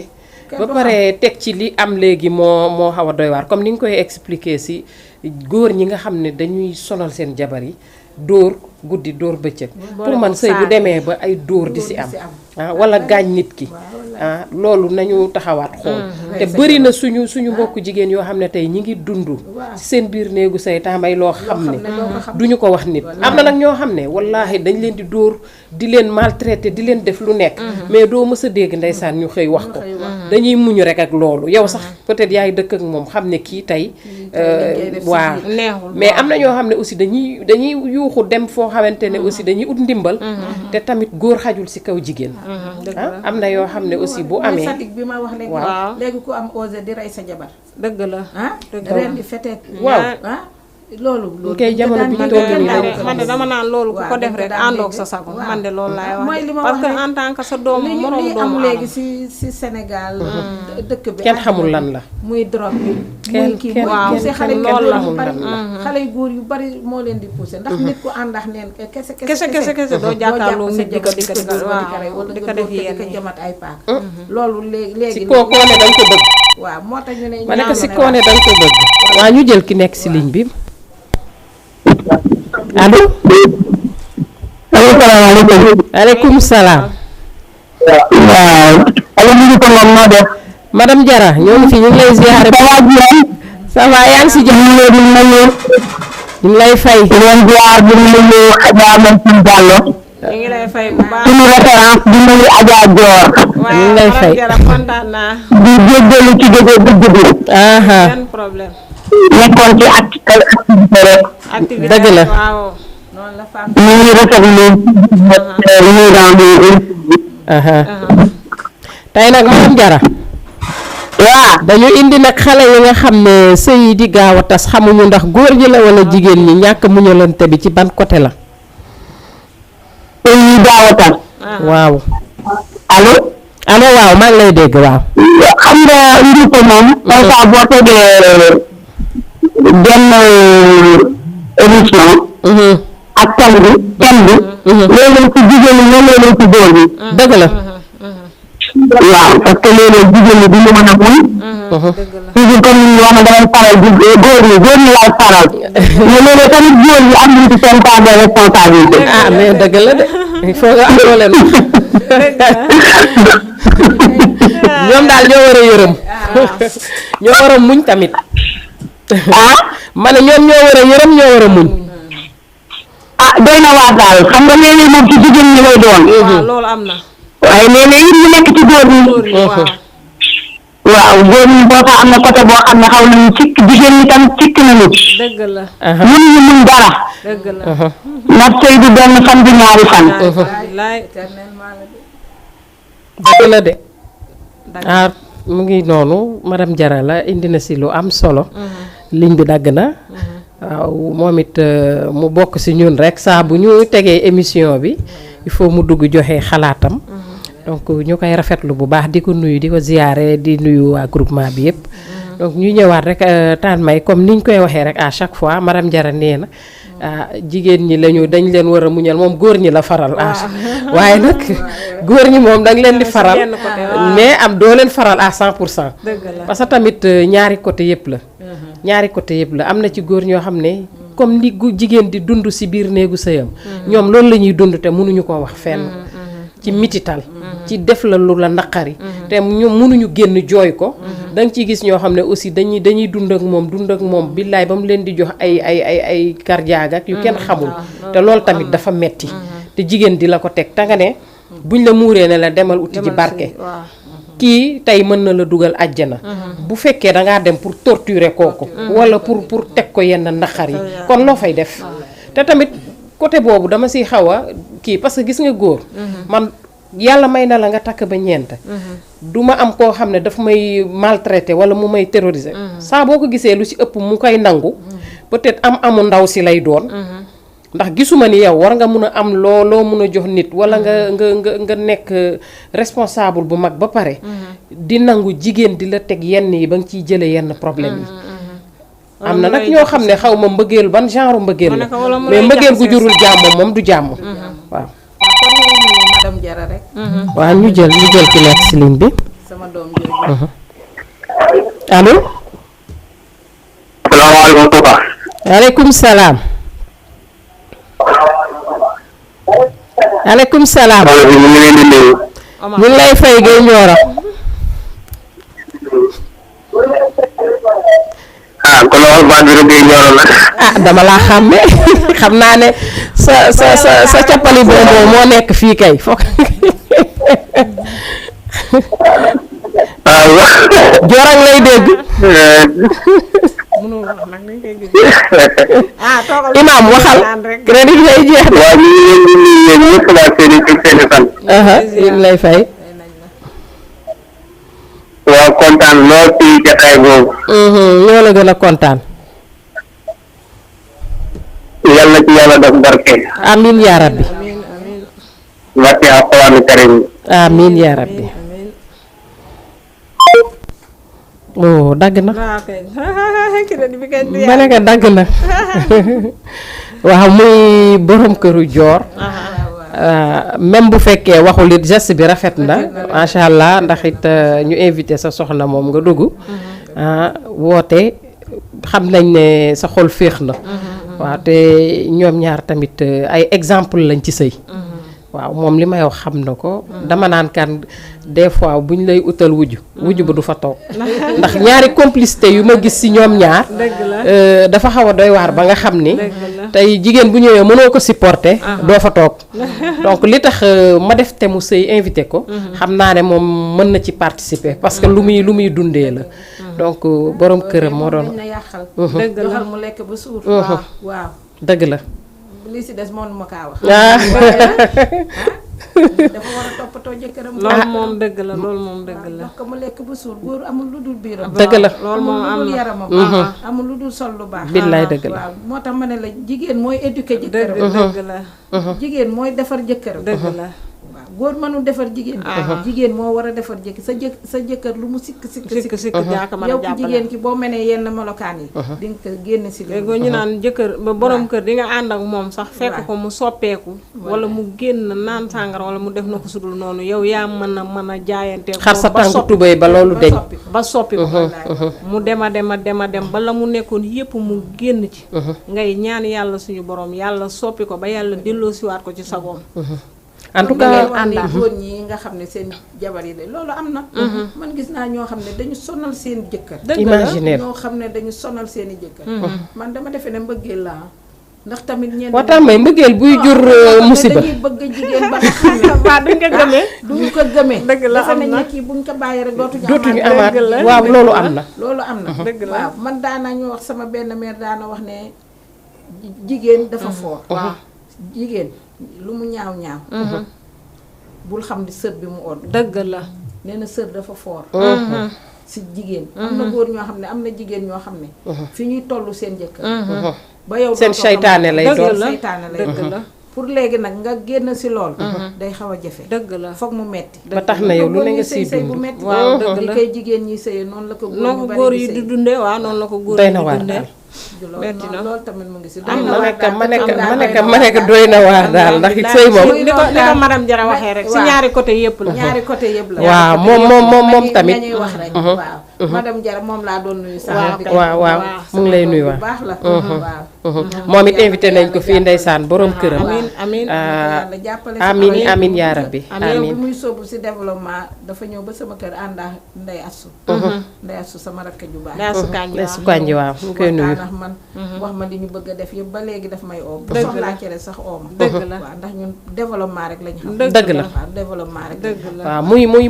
Kenn ba du pare teg ci li am léegi moo xaw a doy waar comme ni nga koy expliquer si góor ñi nga xam ne dañuy sonal seen jabar yi dóor guddi dóor bëccëg pour man sëy bu demee ba ay dóor di si am wala gaañ nit ki loolu nañu taxawaat xool te bëri na suñu mbokku jigéen yoo xam ne tey ñi ngi dund ci seen biir néegu say tambay loo xam ne duñu ko wax nit am na nag ñoo xam ne wallaahi dañ leen di dóor di leen maltraité di leen def lu nekk mais doo mës a dégg ndeysaan ñu xëy wax ko dañuy muñu rek ak loolu yow sax peut-être yaay dëkk ak moom xam ne kii tey waa neexul mais am na ñoo xam ne aussi dañuy yuuxu dem foo xamante ne aussi dañuy ut ndimbal te tamit góor xajul ci kaw jigéen am na yoo xam ne aussi bu amee sadik bi ma wax léegi waaw. léegi ku am osé di rey sa jabar dëgg la ren di feteet waaw loolu kay jamono bi ñu toll nii rek man de dama naan loolu ku ko waaw, def dañ ko rek daan àndoog dégg. sa sago Waaw. man de loolu laay wax mooy li ma parce wax que rek. en tant que sa doom li moroom li doomu am léegi aadama. si Sénégal dëkk bi kenn xamul lan la muy drogue bi Kenn- muy kii kenn- muy poussé kenn- xale yu kenn góor yu xamul bari lan la. xale yu góor yu bari moo leen di poussé ndax nit ku àndax neen kese doo jàkkaarloo nit di ko di ko waaw waaw di di ko ko def di yenn ko yi. jamat ay paak loolu léegi si koo ne dañ ko bëgg waaw moo tax ñu ne ma ne ko si ñaanu koo ne dañ ko bëgg waa ñu jël ki nekk si ligne bi allo salaamaaleykum. aleykum salaam. waaw. Aliou mi ngi ko moom moo def. madame Diarra ñoo ngi fi ñu ngi lay ziare. ça va yaa ngi si jàmm. ñu ngi lay fay. leen ziar di nuyu Adja Mansour Diallo. ñu ngi lay fay bu baax. suñu référence di nuyu Adja Dior. ñu ngi lay fay. kontaan naa. di jéggalu ci jóge dugg bi. benn problème. nekkoon ci activité rek. activité dëgg la. waaw. noonu la femme. ñu ngi rafetlu tey nag madame Diarra. waaw. dañu indi nag xale yi nga xam ne sëy yi di gaaw a tas xamuñu ndax góor ñi la wala jigéen ñi ñàkk muñalante bi ci ban côté la. sëy yi gaaw a tas. waaw. allo. allo waaw maa ngi lay dégg waaw. xam nga njuute moom. parfois boo tegee benn émission. ak thème bi. léeg-léeg ci jigéen ñi ñoom léeg-léeg ci góor ñi. dëgg la. waaw parce que léeg-léeg jigéen ñi duñu mën a muñ. toujours comme ni ñu wax ne damay faral di góor ñi laay faral. mais léeg-léeg tamit góor ñi am nañu ci seen part de responsabilité. ah mais dëgg la de il faut nga am loo leen ñoom daal ñoo war a yërëm. ñoo war a muñ tamit. ma ne ñoom ñoo war a yërëm ñoo war a muñ. doy na waar daal xam nga léeg-léeg moom ci jigéen ñi lay doon. waaw loolu am na. waaye léeg-léeg it mu nekk ci góor ñi. waaw góor ñi boo fa am na côté boo xam ne xaw nañu cikk jigéen ñi tam cikk nañu. dëgg la. mënuñu muñ dara. dëgg la. ndax sëy du benn fan du ñaari fan. dëgg la de. mu ngi noonu madame Diarra la indi na si lu am solo. ligne bi dagg na. waaw moom it mu bokk si ñun rek saa bu ñu tegee émission bi il faut mu dugg joxe xalaatam. donc ñu koy rafetlu bu baax di ko nuyu di ko ziyaare di nuyu waa groupement bi yëpp. donc ñu ñëwaat rek taan may comme niñ koy waxee rek à chaque fois madame Diarra nee na jigéen ñi lañu dañ leen war a muñal moom góor ñi la faral. waaye nag góor ñi moom dañ leen di faral. mais am doo leen faral à 100%. parce que tamit ñaari côté yëpp la. ñaari côté yëpp la am na ci góor ñoo xam ne comme li gu jigéen di dund si biir néegu sëyam. ñoom loolu la ñuy dund te mënuñu koo wax fenn. ci mitital ci def la lu la naqari. te ñoom mënuñu génn jooy ko. da nga ciy gis ñoo xam ne aussi dañuy dund ak moom billaay ba mu leen di jox ay cardiaque ak yu kenn xamul. te loolu tamit dafa metti te jigéen di la ko teg te nga ne buñ la muuree ne la demal uti ji barke. kii tey mën na la dugal àjjana. bu fekkee dangaa dem pour torturer kooku. wala pour teg ko yenn naqar yi. kon loo fay def. te tamit côté boobu dama siy xaw a kii parce que gis nga góor. man yàlla may na la nga takk ba ñeent. du ma am koo xam ne daf may maltraité wala mu may terroriser. saa boo ko gisee lu ci ëpp mu koy nangu. peut-être amu ndaw si lay doon. ndax gisuma ni yow war nga mun a am loo mun a jox nit wala nga nekk responsable bu mag ba pare. di nangu jigéen di la teg yenn yi ba nga ciy jële yenn problème yi. am na nag ñoo xam ne xaw ma mbëggeel ban genre mbëggeel la mais mbëggeel gu jurul jàmm moom du jàmm. waaw. madame Diarra rek. waaw ñu jël ki nekk si ligne bi. sama doom jooju. allo. salaamaaleykum papa. waaleykum salaam. aleykum salaam. ñu ngi leen di nuyu. ñu ngi lay fay Guèye Nioro. kon wax baat bi rek Guèye Nioro la. dama laa xàmme xam naa ne sa cappali boobu moo nekk fii kay foog. waaw. Joorang lay dégg. Imaam waxal crédit lay jeex. waaw ñu ngi leen di nuyu yéen ñëpp laa seen i fan. ñu lay fay. waaw kontaan lool ci jotaay boobu. ñoo la gën a kontaan. yal na ci yàlla def barke. amiin yaa rabbi. barke alxuraanu karim. amiin yaa rabbi. oh dagg na. ma ne ko dagg na. waaw muy borom këru Joor. même bu fekkee waxul it geste bi rafet na macha allah ndax it ñu invité sa soxna moom nga dugg. woote xam nañ ne sa xol féex na. waaw te ñoom ñaar tamit ay exemple lañ ci sëy. waaw moom li may wax xam na ko. dama naan kan des fois buñ lay utal wujju ba du fa toog. ndax ñaari complicité yu ma gis ci ñoom ñaar. dafa xaw a doy waar ba nga xam ni. tey jigéen bu ñëwee mënoo ko supporter. doo fa toog. donc li tax ma def te mu sëy invité ko. xam naa ne moom mën na ci participer parce que lu muy dundee la. donc borom këram moo doon. dëgg la mu lekk ba suur. waaw dëgg la. li si des moom ma kaa wax. dafa war a toppatoo jëkkëram. loolu moom dëgg la loolu moom dëgg la. ko mu lekk ba suur góor amul lu dul biiram. dëgg la loolu moom am amul lu na dul yaramam. amul lu dul sol lu baax. billaay dëgg la waaw moo tax ma ne la jigéen mooy éduquer jëkkëram. dëgg la. jigéen mooy defar jëkkëram. dëgg la. waaw góor mënul defar jigéen. jigéen moo war a defar sa jëkkër lu mu sikk jaaka mën a yow ki jàppale. jigéen ki boo menee yenn melokaan yi. di nga ko génn si léegi ñu naan jëkkër ba borom kër di nga ànd ak moom sax fekk ko mu soppeeku wala mu génn naan sàngara wala mu def na ko sudul noonu yow yaa mën a jaayante xar sa tànk tubéy ba loolu deñ ba soppi ko mu dema dem ba la mu nekkoon yépp mu génn ci ngay ñaan yàlla suñu borom yàlla soppi ko ba yàlla delloosiwaat ko ci sagoom. en tout cas góor ñi nga xam ne seen jabar yi de loolu am na. man gis naa ñoo xam ne dañu sonal seen jëkkër. imaginaire ñoo xam ne dañu sonal seen i jëkkër. man dama defe ne mbëggeel la ndax tamit ñenn waxtaan may mbëggeel buy jur musiba dañuy bëgg jigéen ba nga xam ne waaw duñ ko gëmee. duñu ko gëmee. dëgg la am na dafa ne kii buñ ko bàyyi rek dootuñu amaat waaw loolu am na. loolu am na. dëgg la waaw man daanañu wax sama benn mère daana wax ne jigéen dafa foor. waaw jigéen lu mu ñaaw bul xam ni sër bi mu odd. dëgg la. nee na sër dafa foor. si jigéen. am na góor ñoo xam ne am na jigéen ñoo xam ne. fi ñuy toll seen jëkkër. ba yow seen seytaane lay doon seytaane lay doon. dëgg la. pour léegi nag nga génn si lool. day xaw a jafe. dëgg la foog mu metti. ba tax na yow lu ne nga siy sëy bu dund. metti. waaw dëgg la li koy jigéen ñi sëyee noonu la ko góor yi di dundee waaw noonu la ko góor doy yi na di waar dundee. metti na loolu tamit mu ngi si. ma nekk doy na waar daal ndax it sëy moom. ni ko madame Diarra waxee rek si ñaari côté yëpp la. ñaari côté yëpp la. waaw moom tamit. ñuy wax rek. waaw madame Diarra moom laa doon nuyu sax. waaw mu ngi lay nuyu bu baax la. waaw. moom it invité nañ ko fii ndeysaan borom këram. amiin yàlla jàppale si amiin amiin yaa rabbi amiin bi amiin. muy sóobu si développement dafa ñëw ba sama kër ànd ak Ndey Assu. Ndey Assu sama rakk ju baax. daa su kanji Ndey su kanji waaw mu koy nuyu. waxtaan ak man wax ma li ñu bëgg a def yëpp ba léegi daf may oom. bu Dëgg la. soxlaa cere sax oom. Dëgg la. waaw ndax ñun développement rek lañ xam. dëgg la. waaw développement rek. dëgg la. waaw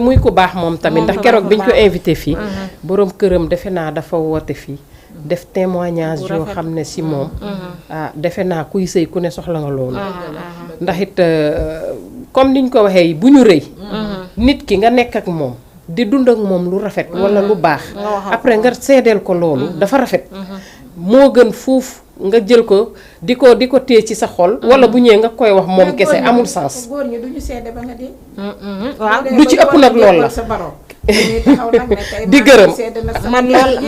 muy ku baax moom tamit ndax keroog biñ ko invité fii. borom këram defe naa dafa woote fii. def témoignage yoo xam ne si moom. defe naa kuy sëy ku ne soxla nga loolu. ndax it comme niñ ko waxee bu ñu rëy. nit ki nga nekk ak moom. di dund ak moom lu rafet walla lu baax. après nga seedeel ko loolu dafa rafet. moo gën fuuf nga jël ko di ko téye ci sa xol. walla bu ñëwee nga koy wax moom kese amul sens. góor ñi duñu seede ba nga dee. waaw lu ci ëpp nag loolu la. di gërëm.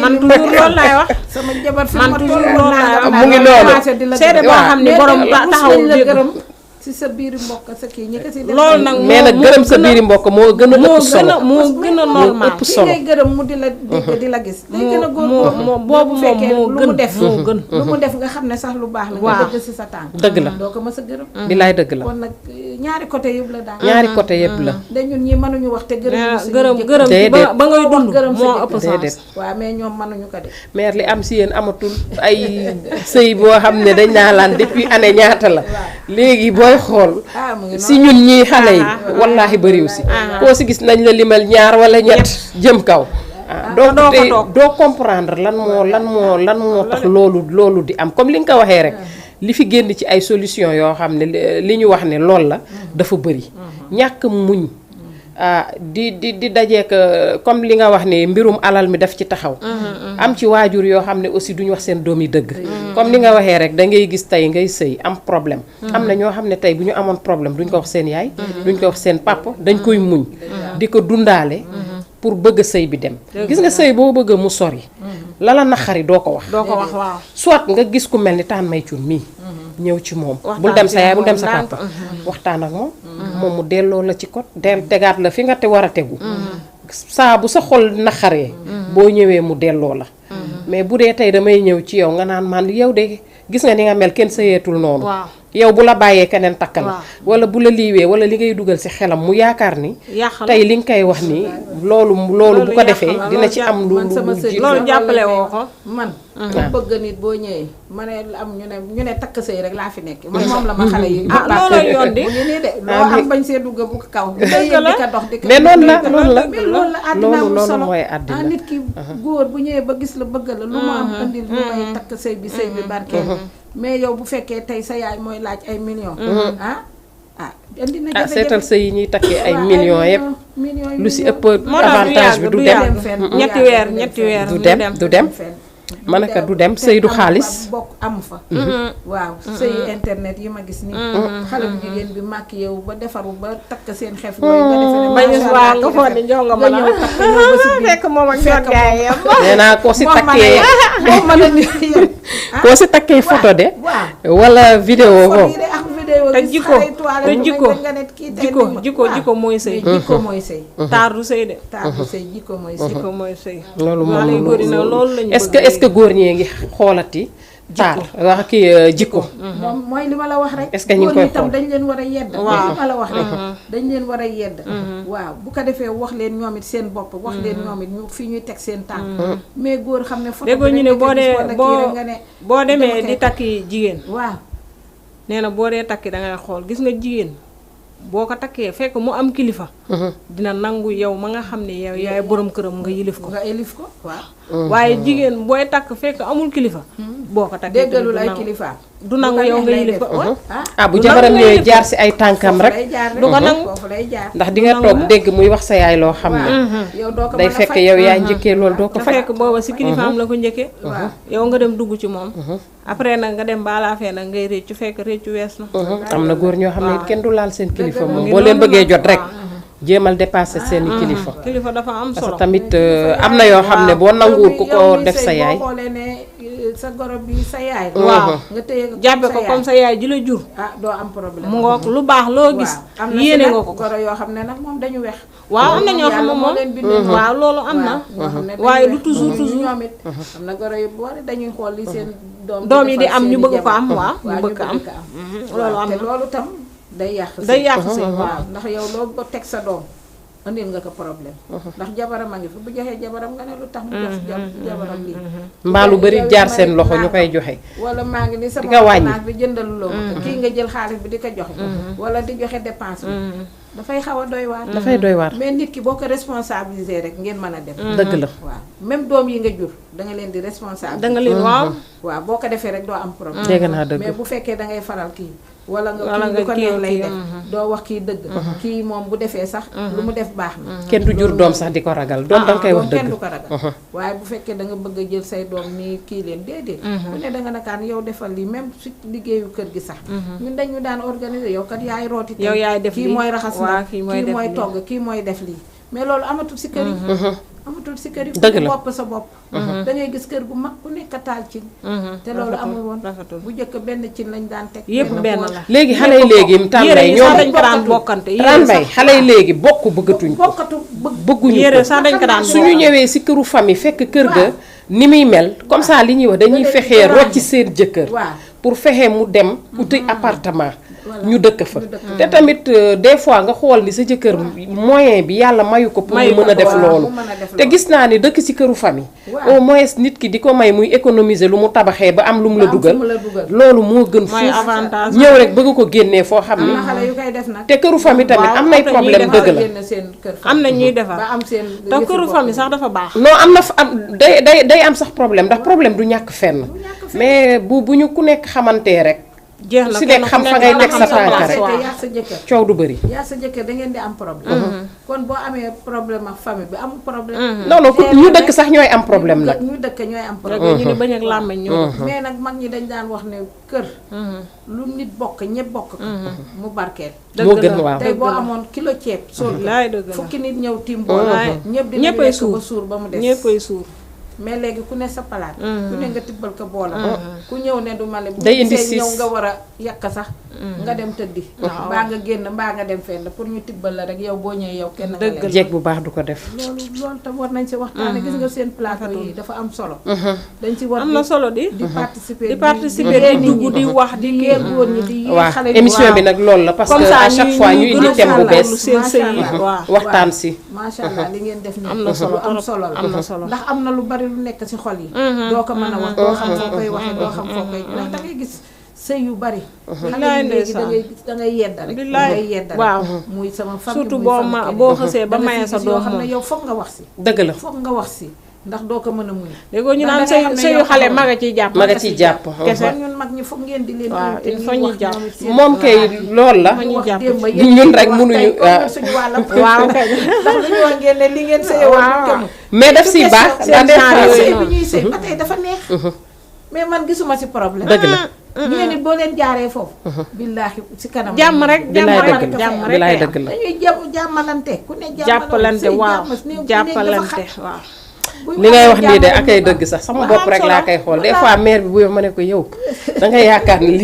man toujours loolu laay wax. sama jabar fi man ma toujours toll loolu laay wax. mu ngi noonu. seede boo xam ni borom taxawul la dégg. gërëm si sa biir mbokk sa kii ñi ko si def. loolu nag mais nag gërëm sa biiri mbokk moo gën a ëpp solo. moo gën a normal. ëpp ki solo. ngay gërëm mu di la dégg di la gis. day gën a góorgóorlu boobu bu fekkee moo lu gën mu def. moo gën. lu mu def nga xam ne sax lu baax la. waaw nga dëgg si sa tànk. dëgg la. doo ko mës a gërëm. bilaay dëgg la. kon nag ñaari côté yëpp la daal. ñaari côté yëpp la. da ñun ñi mënuñu wax te gërëm suñu gërëm jëkkër. gërëm ci Déedéet. ba ngay dund Gërëm sa moo jëkkër. ëpp sens. Déedéet. waaw mais ñoom mënuñu ko de. mère li am si yéen amatul ay sëy boo xam ne dañ naa laan depuis année ñaata la. léegi booy xool. ah mu ngi si ñun ñii xale yi wallaahi bëriw si. koo si gis nañ la limal ñaar wala ñett jëm kaw. donc doo ko tey toog. doo comprendre lan moo tax loolu di am comme li nga ko waxee rek. li fi génn ci ay solution yoo xam ne li ñu wax ne lool la dafa bëri. ñàkk muñ. di dajeek comme li nga wax ne mbirum alal mi daf ci taxaw. am ci waajur yoo xam ne aussi duñu wax seen doom yi dëgg. comme li nga waxee rek da ngay gis tey ngay sëy am problème. am na ñoo xam ne tey bu ñu amoon problème duñ ko wax seen yaay. duñ ko wax seen papa dañ koy muñ. di ko dundaale. pour bëgg sëy bi dem. gis nga sëy boo bëgg mu sori. lala naxari doo ko wax. doo ko wax waaw. soit nga gis ku mel ni taan may cun mii. ñëw ci moom. bul dem sa yaay bul dem sa papa. waxtaan ak moom. moom mu delloo la ci kot tegaat la fi nga te war a tegu. saa bu sa xol naxaree. boo ñëwee mu delloo la. mais bu dee tey damay ñëw ci yow nga naan man yow de gis nga ni nga mel kenn sëyeetul noonu. waaw yow bu la bàyyee keneen takk la waaw. wala bu la liiwee wala li ngay dugal ci xelam mu yaakaar ni yàq la tey li nga koy wax ni loolu bu ko yàq defee la, dina loolu ci am lu man sama lu sëy jiitu. loolu jàppale woo ko. man ku bëgg nit boo ñëwee ma ne am ñu ne takk sëy rek laa fi nekk man moom la ma xale yi ah looloo yoon di mu ngi nii de loo am bañ see dugg bu ko kaw day la. di ko dox di ko mais noonu la noonu la mais loolu la àddina loolu amul loolu solo mooy àddina. nit ki góor bu ñëwee ba gis la bëgg la lu mu am andil lu may takk sëy bi barkeel mais yow bu fekkee tey sa yaay mooy laaj ay millions indi na jafe-jafe seetal sëy yi ñuy takkee ay millions yëpp millions lu ci ëpp moo tax avantage bi du dem ñetti weer du dem ma ne ko du dem sëy du xaalis bokk amu fa waaw sëy internet yi ma gis nii xale bu jigéen bi màkk yow ba defaru ba takk seen xef yooyu nga defe ne bañ waa nga foog ne jox nga mën a ñëw takk ñëw ba si biir fekk moom ak ñoom gaay yam nee naa koo si takkee moom mën a yem koo si takkee photo de waaw wala vidéo photo ko yi de ak vidéo te gis jikko xale yi toilette te jikko nga ne kii tey nañ ma. jikko mooy sëy mais jikko mooy sëy taar du sëy de taar bu sëy jikko mooy sëy jikko mooy sëy loolu xale yu góor yi nag loolu lañu est-ce que góor ñee ngi xoolati taar wax ki jikko moom mooy li ma la wax rek Est-ce que ñu ngi koy góor ñi tam xool? dañ leen war a yedd Waaw. li ma la wax rek dañ leen war a yedd waaw bu ko defee wax leen ñoom it seen bopp wax leen ñoom it ñu fii ñuy teg seen tànk mais góor xam ne photo déggoo bi ñu ne rek boo nga gis dee wala kii rek nga ne boo demee dama di koy takki jigéen waaw nee na boo dee takki dangay xool gis nga jigéen boo ko takkee fekk mu am kilifa dina nangu yow ma nga xam ne yow yaay borom këram nga yilif ko nga élif ko waaw waaye jigéen booy takk fekk amul kilifa boo ko takkee déggalul du ay nangu. kilifaam du nangu yow nga yilif ko bu du jabaram nangu ñëwee ngay jaar si ay tànkam rek lay jaar du ko nangu. foofu lay jaar ndax di nga toog dégg muy wax sa yaay loo xam ne yow doo ko day mën a fekk faj. yow yaay njëkkee loolu doo ko te faj fekk booba si kilifaam la ko njëkkee waaw yow nga dem dugg ci moom après nag nga dem balaa fee nag ngay réccu fekk réccu wees na am na góor ñoo xam ne kenn du laal seen kilifa moom ngi boo leen noonu bëggee nag, jot rek jéemal dépasser seeni kilifa kilifa dafa am parce solo que tamit am na yoo xam ne boo nanguwul ku ko def sa yaay boo xoolee ne sa goro bi sa yaay la waaw nga téye ko jàppe ko comme sa yaay ji la jur doo am problème mu ngoog lu baax loo gis am na yéene si nga nag ko ko goro yoo xam ne nag moom dañu wex waaw am na ñoo xam ne Yàlla moo moom leen bindee noonu. waaw loolu am na ñoo xam ne dañu waaye wex. du toujours toujours ñoom it am na goro yu boori dañuy xool li seen doom yi di defal am ñu seeni bëgg ko jabar. am waaw ñu waaw bëgg ko am loolu am te na loolu tam day yàq day yàq sëy waaw ndax yow loo ko teg sa doom andil nga ko problème ndax jabaram a ngi fi bu joxee jabaram nga ne lu tax mu jox jabaram lii mbaa lu bari jaar seen loxo ñu koy joxe wala maa ngi ni sama nga wàññi. ordonnance bi jëndaluloo ma ko kii nga jël xaalis bi di ko joxe wala di joxe dépense bi dafay xaw a doy waar dafay doy waar mais nit ki boo ko responsabiliser rek ngeen mën a dem dëgg la waaw même doom yi nga jur da nga leen di responsabiliser da nga leen waaw waaw boo ko defee rek doo am problème dégg naa dëgg mais bu fekkee da ngay faral kii wala nga Wala kii lu ko nga neex lay kii, def doo wax kii dëgg kii moom bu defee sax lu mu def baax na kenn du jur doom sax di ko ragal doom danga koy wax doom kenn dëgg du ko ragal waaye bu fekkee da nga bëgg a jël say doom nii kii leen déedéet bu ne da nga nakaan yow defal lii même su liggéeyu kër gi sax ñun dañu daan organiser yow kat yaay rooti tey Yow yaay def kii lii. mooy raxas Waa, nag kii mooy def lii. togg kii mooy def lii mais loolu amatul si kër yi amatul si kër yi Dëgg la. bopp sa bopp da ngay gis kër gu mag ku nekk taal cin te loolu amul woon rafetul bu njëkk benn cin lañ daan teg yëpp benn bool. la léegi xale yi léegi yére tàmbay yi sax ñoom dañ ko daan bokkante yére tàmbay sax xale yi léegi bokk bëggatuñ ko bokkatu bëgguñu yére ko sax dañ ko daan suñu ñëwee si këru famille fekk kër ga ni muy mel comme ça li ñuy wax dañuy Da leen di fexee déranger. rocci seen jëkkër waaw pour fexe mu dem uti appartement Voilà. ñu dëkk fa Ñu dëkk. te tamit des fois nga xool ni sa jëkkër moyen bi yàlla mayu ko pour mu Mayu ko mën a def waaw, loolu mu mën a def te gis naa ni dëkk ci këru famille Waaw. au moins nit ki di ko may muy économiser lu mu tabaxee ba am lu mu la Ba am fu dugal mu la dugal. loolu moo gën mooy fuuf avantage ñëw rek bëgg ko génnee foo xam am ni na xale yu koy def nag te këru famille tamit Waaw, am nay am na ñuy problème defar dëgg la génn seen kër am na ñuy defar ba am seen te yëfi këru bopp. famille sax dafa baax non am na fa am day am sax problème ndax problème du ñàkk fenn mais bu ñu ku nekk xamantee rek jeex na si kenn nekk ku xam fa nekk ngay na teg xam sa sa tànk place, rek. waaw. yaa sa jëkkër coow du bëri yaa sa jëkkër da ngeen di am problème kon boo amee problème ak famille bi amul problème non non ku ñu dëkk sax ñooy am problème nag ñu dëkk ñooy am rek problème ñu ni bañ ak làmmeñ ñoo mais nag mag ñi dañ daan wax ne kër lu nit bokk ñëpp bokk ko mu barkeel moo gën waaw tey boo amoon kilo ceeb sóor laay dëgg la fukki nit ñëw tiim bool ñëpp dinañ ñëppay lekk suur. ba suur ba mu des ñëppay suur mais léegi ku ne sa palaat ku ne nga tibbal ko boolam ku ñëw ne du ma le bu Day indi gisee ñëw siis. nga war a yàq sax nga dem tëddi mbaa nga génn mbaa nga dem fenn pour ñu tibbal la rek yow boo ñëwee yow kenn nga Dëgg lekk. jeeg bu baax du ko def. loolu tam war nañ si waxtaane gis nga seen plateau yi dafa am solo dañ ci war am na solo di di participer di dugg di wax di yee góor ñi di yee waaw xale yi émission bi nag loolu la parce que à chaque fois ñu indi thème bu bees seen sëy yi waaw waxtaan si. macha allah li ngeen def nii am na solo lu am solo la am na solo ndax am na lu bari lu nekk ci xol yi doo ko mën a wax doo xam foo koy waxee doo xam foo koy ndax da ngay gis sëy yu bari xale yi léegi da ngay gis da ngay yedda rek da ngay yedda rek waaw muy sama famille surtout muy boo famille ma keneen. boo xësee ba Da nga maye ciy sa gis yoo doom xam ne moom yow foog nga wax si dëgg la. foog nga wax si ndax doo ko mën a muñ léegoo ñu ndax naan dangay xam ne sëyu yow xale xamoo. mag a ciy jàpp ma nga ciy jàpp. kese kon ñun mag ñi foog ngeen di leen waaw invité il ñuy faut ñu wax jàpp. ñoom it seen moom kay loolu la. ma ñuy wax jàpp démb ci. yéen ñun ñi rek wax mënuñu, tey comme suñu wàllam waaw kay. ndax dañu wax ngeen ne li ngeen sëye woon Waaw. kenn mais daf si baax. seen genre yooyu sëy noonu. bi ñuy sëy ba tey dafa neex mais man gisuma si problème dëgg la. ñeen it boo leen jaaree foofu billaahi si kanam jàmm rek jàmm bilaay rek dëgg la jàmm rek bilaay kay am. dëgg la. dañuy jàmmalante ku ne jàppalante waaw jàppalante jàppalante waaw li ngay wax nii de ak ay dëgg sax sama bopp rek laa koy xool des fois mère bi bu ma ne ko yow da nga yaakaar ni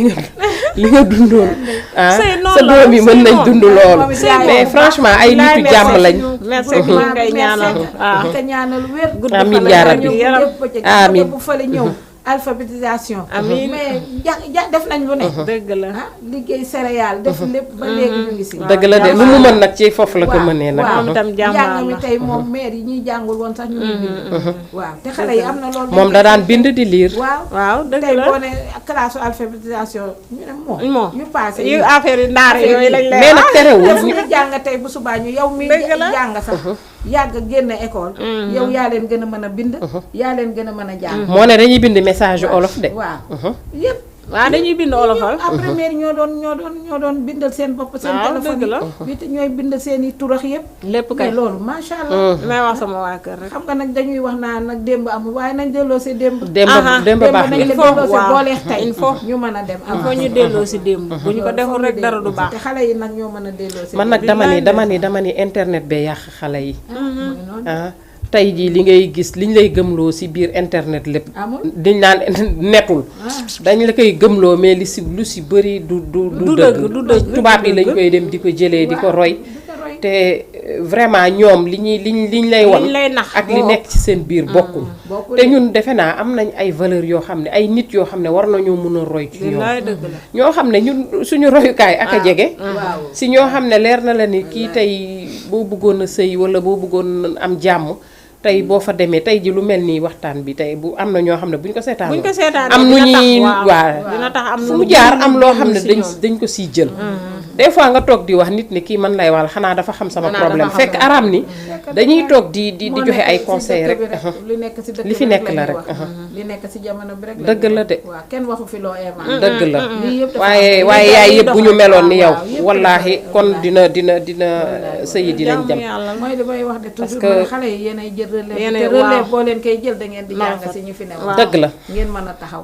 li nga dundoon ah Sëy noonu sa la, doom yi sëy mën nañ noonu. dund loolu Sëy mais noonu. franchement ay nitu jàmm lañ. merci ñu ngi koy ñaanal waaw ka ñaanal wér gudd Amiin fan yaa ak rabbi. yaram. Amiin. bu fële ñëw alphabétisation Amiin. mais def nañ lu ne dëgg la ah liggéey céréale def lépp ba léegi ñu ngi si dëgg la de lu mu mën nag ci foofu la ko mënee nag. moom itam jàmbaar njàng mi la. tey moom maire yi ñuy jàngul woon sax ñu ngi bind waaw te xale yi am na loolu moom da daan bind di liir. waaw waaw dëgg tey la boo ne classe alphabétisation ñu ne moom moom ñu passé yu affaire yi ndaar yooyu lañ lay mais nag terewul def ñu jàng tey bu subaa ñu yow mi Dëgg la. jàng sax yàgg génn école yow yaa leen gën a mën a bind yaa leen gën a mën a jàng moo ne dañuy bind message olof de. waaw yëpp waaw dañuy bind olofal après mère ñoo doon bindal seen bopp seen waaw, téléphone dëgg la. yi te ñooy bindal seen i turax yëpp lépp mais kay loolu macha allah li may wax sama waa kër rek xam nga nag dañuy wax naa nag démb amul waaye nañ delloo si démb démb baax nañ na. leen Il faut, delloo si waaw. booleex tey Il faut. ñu mën a dem il faut ñu delloo si démb bu ñu ko deful rek dara du baax te xale yi nag ñoo mën a delloo si man nag dama ni internet bee yàq xale yi. ah tey jii li ngay gis liñ lay gëmloo si biir internet lépp. amul diñ naan netul. dañ la koy gëmloo mais lu si bëri du dëgg. du dëgg. tubaab yi lañ koy dem di ko jëlee di ko roy. te vraiment ñoom liñ lay won liñ lay nax ak li nekk ci seen biir bokkul. te ñun defe naa am nañ ay valeurs yoo xam ne ay nit yoo xam ne war nañoo mën a roy ci ñoom. billaay dëgg la ñoo xam ne ñun suñu royukaay ak a jege. waaw si ñoo xam ne leer na la ni kii tey boo bëggoon a sëy wala boo bëggoon am jàmm tey boo fa demee tey ji lu mel nii waxtaan bi tey bu am na ñoo xam ne buñ ko seetaan am nu ñuy dina tax am fu mu jaar am loo xam ne dañ ko siy jël des fois nga toog di wax nit ni kii man lay wal xanaa dafa xam sama problème fekk aram ni dañuy toog di joxe ay conseils rek li nekk si dëkk li fi nekk la rek li nekk si jamono bi rek dëgg la de waaw kenn waxu fi loo inventé dëgg la lii yëpp dafa waaye am. waaye yaay yëpp bu ñu meloon ni yow waaw, yëpp wallaahi kon dina sëyi dinañ dem yàlla mooy li may wax de toujours que man xale yi yéenay jël relève yéenay te relève waaw. boo leen koy jël da ngeen di Non, jàng si ñu fi newoon dëgg la ngeen mën a taxaw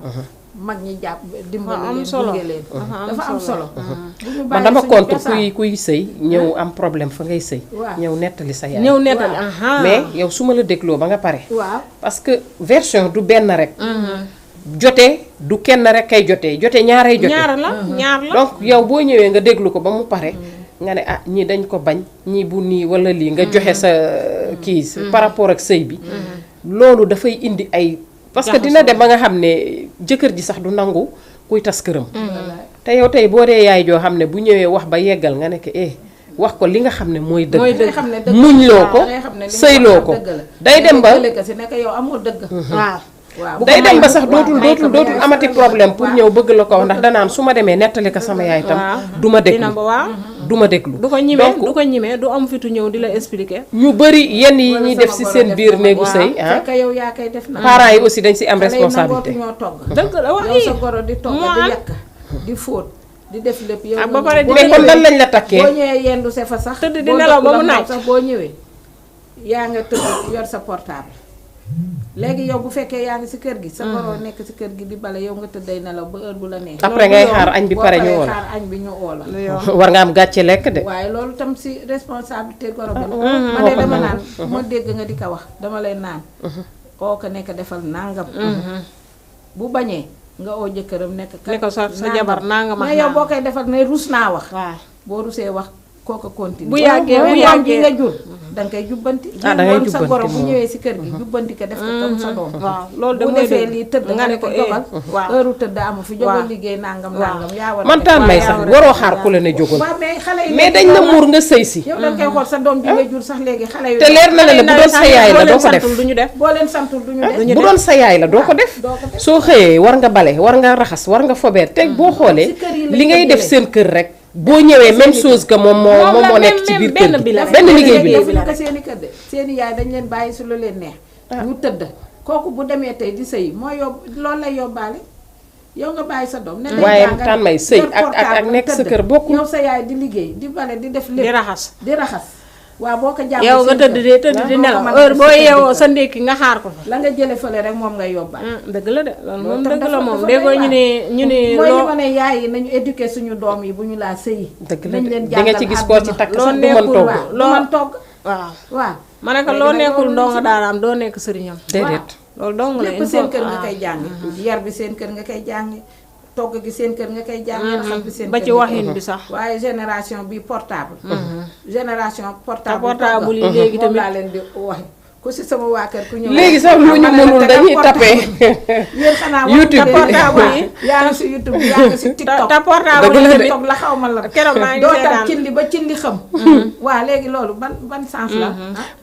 mag ñi jàpp dimbali am leen solo. gunge leen dafa am solo bu ñu man bàyyi dama suñu contre cosaan. kuy sëy ñëw am problème fa ngay sëy Waaw. ñëw nettali sa yaay ñëw nettali mais yow su ma la dégloo ba nga pare waaw parce que version du benn rek jotee du kenn rek kay jotee ñaaray jotee ñaar la ñaar la donc yow boo ñëwee nga déglu ko ba mu pare nga ne ah ñii dañ ko bañ ñii bu nii wala lii nga joxe sa kii par rapport ak sëy bi loolu dafay indi ay parce que dina dem ba nga xam ne jëkkër ji sax du nangu kuy tas këram te yow tey boo dee yaay joo xam ne bu ñëwee wax ba yeggal nga ne ko wax ko li nga xam ne mooy dëgg da ngay xam ne dëgg muñ loo ko da ngay xam ne li mu sëyloo wax ko dëgg la. day dem ba Da ngay jëlee ko si nekk yow amoo dëgg waaw waaw day dem ba sax waaw, dootul amati problème pour ñëw bëgg la ko wax ndax danaan su ma demee nettali ko sama yaay tam waaw. du ma dina déglu ba waaw du ma déglu du ko ñimee donc du ko ñimee du am fitu ñëw di la expliquer ñu bëri yenn yi wala ñuy sama def ci goro seen def biir na néegu waaw, sëy ah fekk yow yaa koy def na parents yi aussi dañ ci am xale yi responsabilité nangootu ñoo togg dëgg la wax yow sa goro di togg moo di am. yàq di fóot di def lépp yow Ah, ba pare di boo mais kon ñëwee- lan lañ la takkee boo ñëwee yendu se fa sax Tëdd di boo nelaw ba mu dëkkul ak naaj. moom sax boo ñëwee yaa nga tëdd yor sa portable léegi yow bu fekkee yaa ngi si kër gi sa goro nekk si kër gi di bale yow nga tëdday nelaw ba heure bu la neex après ngay xaar añ bi pare ñu boo woo paree la xaar añ bi ñu woo la war nga am gàcce lekk de waaye loolu tam si responsabilité goro bi la man de dama naan bu ma dégg nga di ko wax dama lay naan oo ko nekk defal nàngam bu bañee nga oo jëkkëram nekk ne ko sa jabar nangam ak mais yow boo koy defar ne rus naa wax waaw boo rusee wax kooka continue bu yàggee ji nga jur danga koy jubbanti da ngay sa jubbanti goro bu moom. ñëwee si kër gi jubbanti ko def ko comme sa doom waaw loolu de bu mooy defee dëgg. lii tëdd nga ne ko jógal waaw heure tëdd amu fi jógal waaw. liggéey nangam waaw. nangam yaa war a man def. taan may Waaw, sax yaa war a waroo def. xaar ku la ne jógal waaw mais xale yi mais léegi dañ la loolu muur nga sëy si yow da nga koy xool sa doom ji nga jur sax léegi xale yu te leer na la ne bu doon sa yaay la doo ko def duñu def boo leen santul duñu def bu doon sa yaay la doo ko def doo ko def soo xëyee war nga bale war nga raxas war nga fobeer teg boo xoolee si kër yi lañ li ngay ko def jëlee. seen kër rek boo ñëwee même chose que moom moo nekk ci biir kër benn bi gi la rek. benn liggéey bi la defuñu ko seeni kër de seeni yaay dañ leen bàyyi su lu leen neex ñu tëdd kooku bu demee tey di sëy moo yóbbu loolu lay yóbbaale yow nga bàyyi sa doom ne lay waaye jàngal, tan may sëy yor ak portable nekk sa tëdd. kër bokkul yow sa yaay di liggéey di bale di def lépp di raxas di raxas waaw boo ko jàppee yow nga seen tëdd kër. di waaw, nelaw boo ko heure mën a boo def sa yeewoo kër. sa ndékki nga xaar ko fa la nga jële fële rek moom ngay yóbbaale dëgg la de loolu moom tam dëgg la dafa- moom dafa déggoo doy ñu ne ñu ne mooy li loo ma ne yaay yi nañu éduquer suñu doom yi bu ñu laa sëyi dëgg la nañ de leen di nga ci jàngal gis koo ci àdduna. takk loo sax du mën nekkul togg waaw. du mën togg waaw waaw ma ne ko Léegi loo nag nekkul loolu ndongo ci- daaraam doo nekk sëriñam déedéet loolu dong la lépp il seen faut kër nga waaw. koy jàngi yar bi seen kër nga koy jàngi togg gi seen kër nga koy jàngi raxas bi seen ba kër ci nga waxin koy- bi sax waaye génération bi portable génération te portable portable yi léegi moom tamit laa leen di waxe ku si sama waa kër ku ñëw léegi sax lu ñu mënul dañuy tapé yéen xanaa YouTube te bi. portable yi yaa ngi si YouTube bi yaa ngi si TikTok te portable Dëgg la yi de. tamit TikTok la xaw ma la keroog maa ngi doo seetaan. tak cindi ba cindi xam waa léegi loolu ban sens la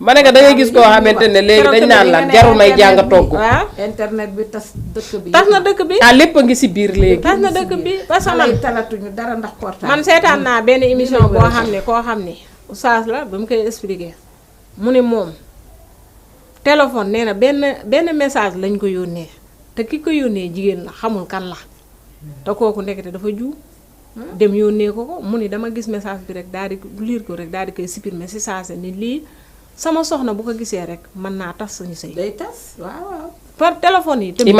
ma ne ko da ngay gis koo xamante ne léegi dañ naan lan jarul may jàng togg waaw internet bi tas dëkk bi tas na dëkk bi ah lépp a ngi si biir léegi tas na dëkk bi parce que xale man yi talatuñu dara ndax portable man seetaan naa benn émission lañ boo war a xam ne koo xam ne oustaz la ba mu koy expliquer mu ne moom téléphone nee na benn message lañ ko yónnee te ki ko yónnee jigéen la xamul kan la te kooku ndekete dafa juum dem yónnee ko mu ni dama gis message bi rek daal di lire ko rek daal di koy supprimer si saa ni lii sama soxna bu ko gisee rek mën naa tas suñu sëy day tas waaw waaw par téléphone yi tamit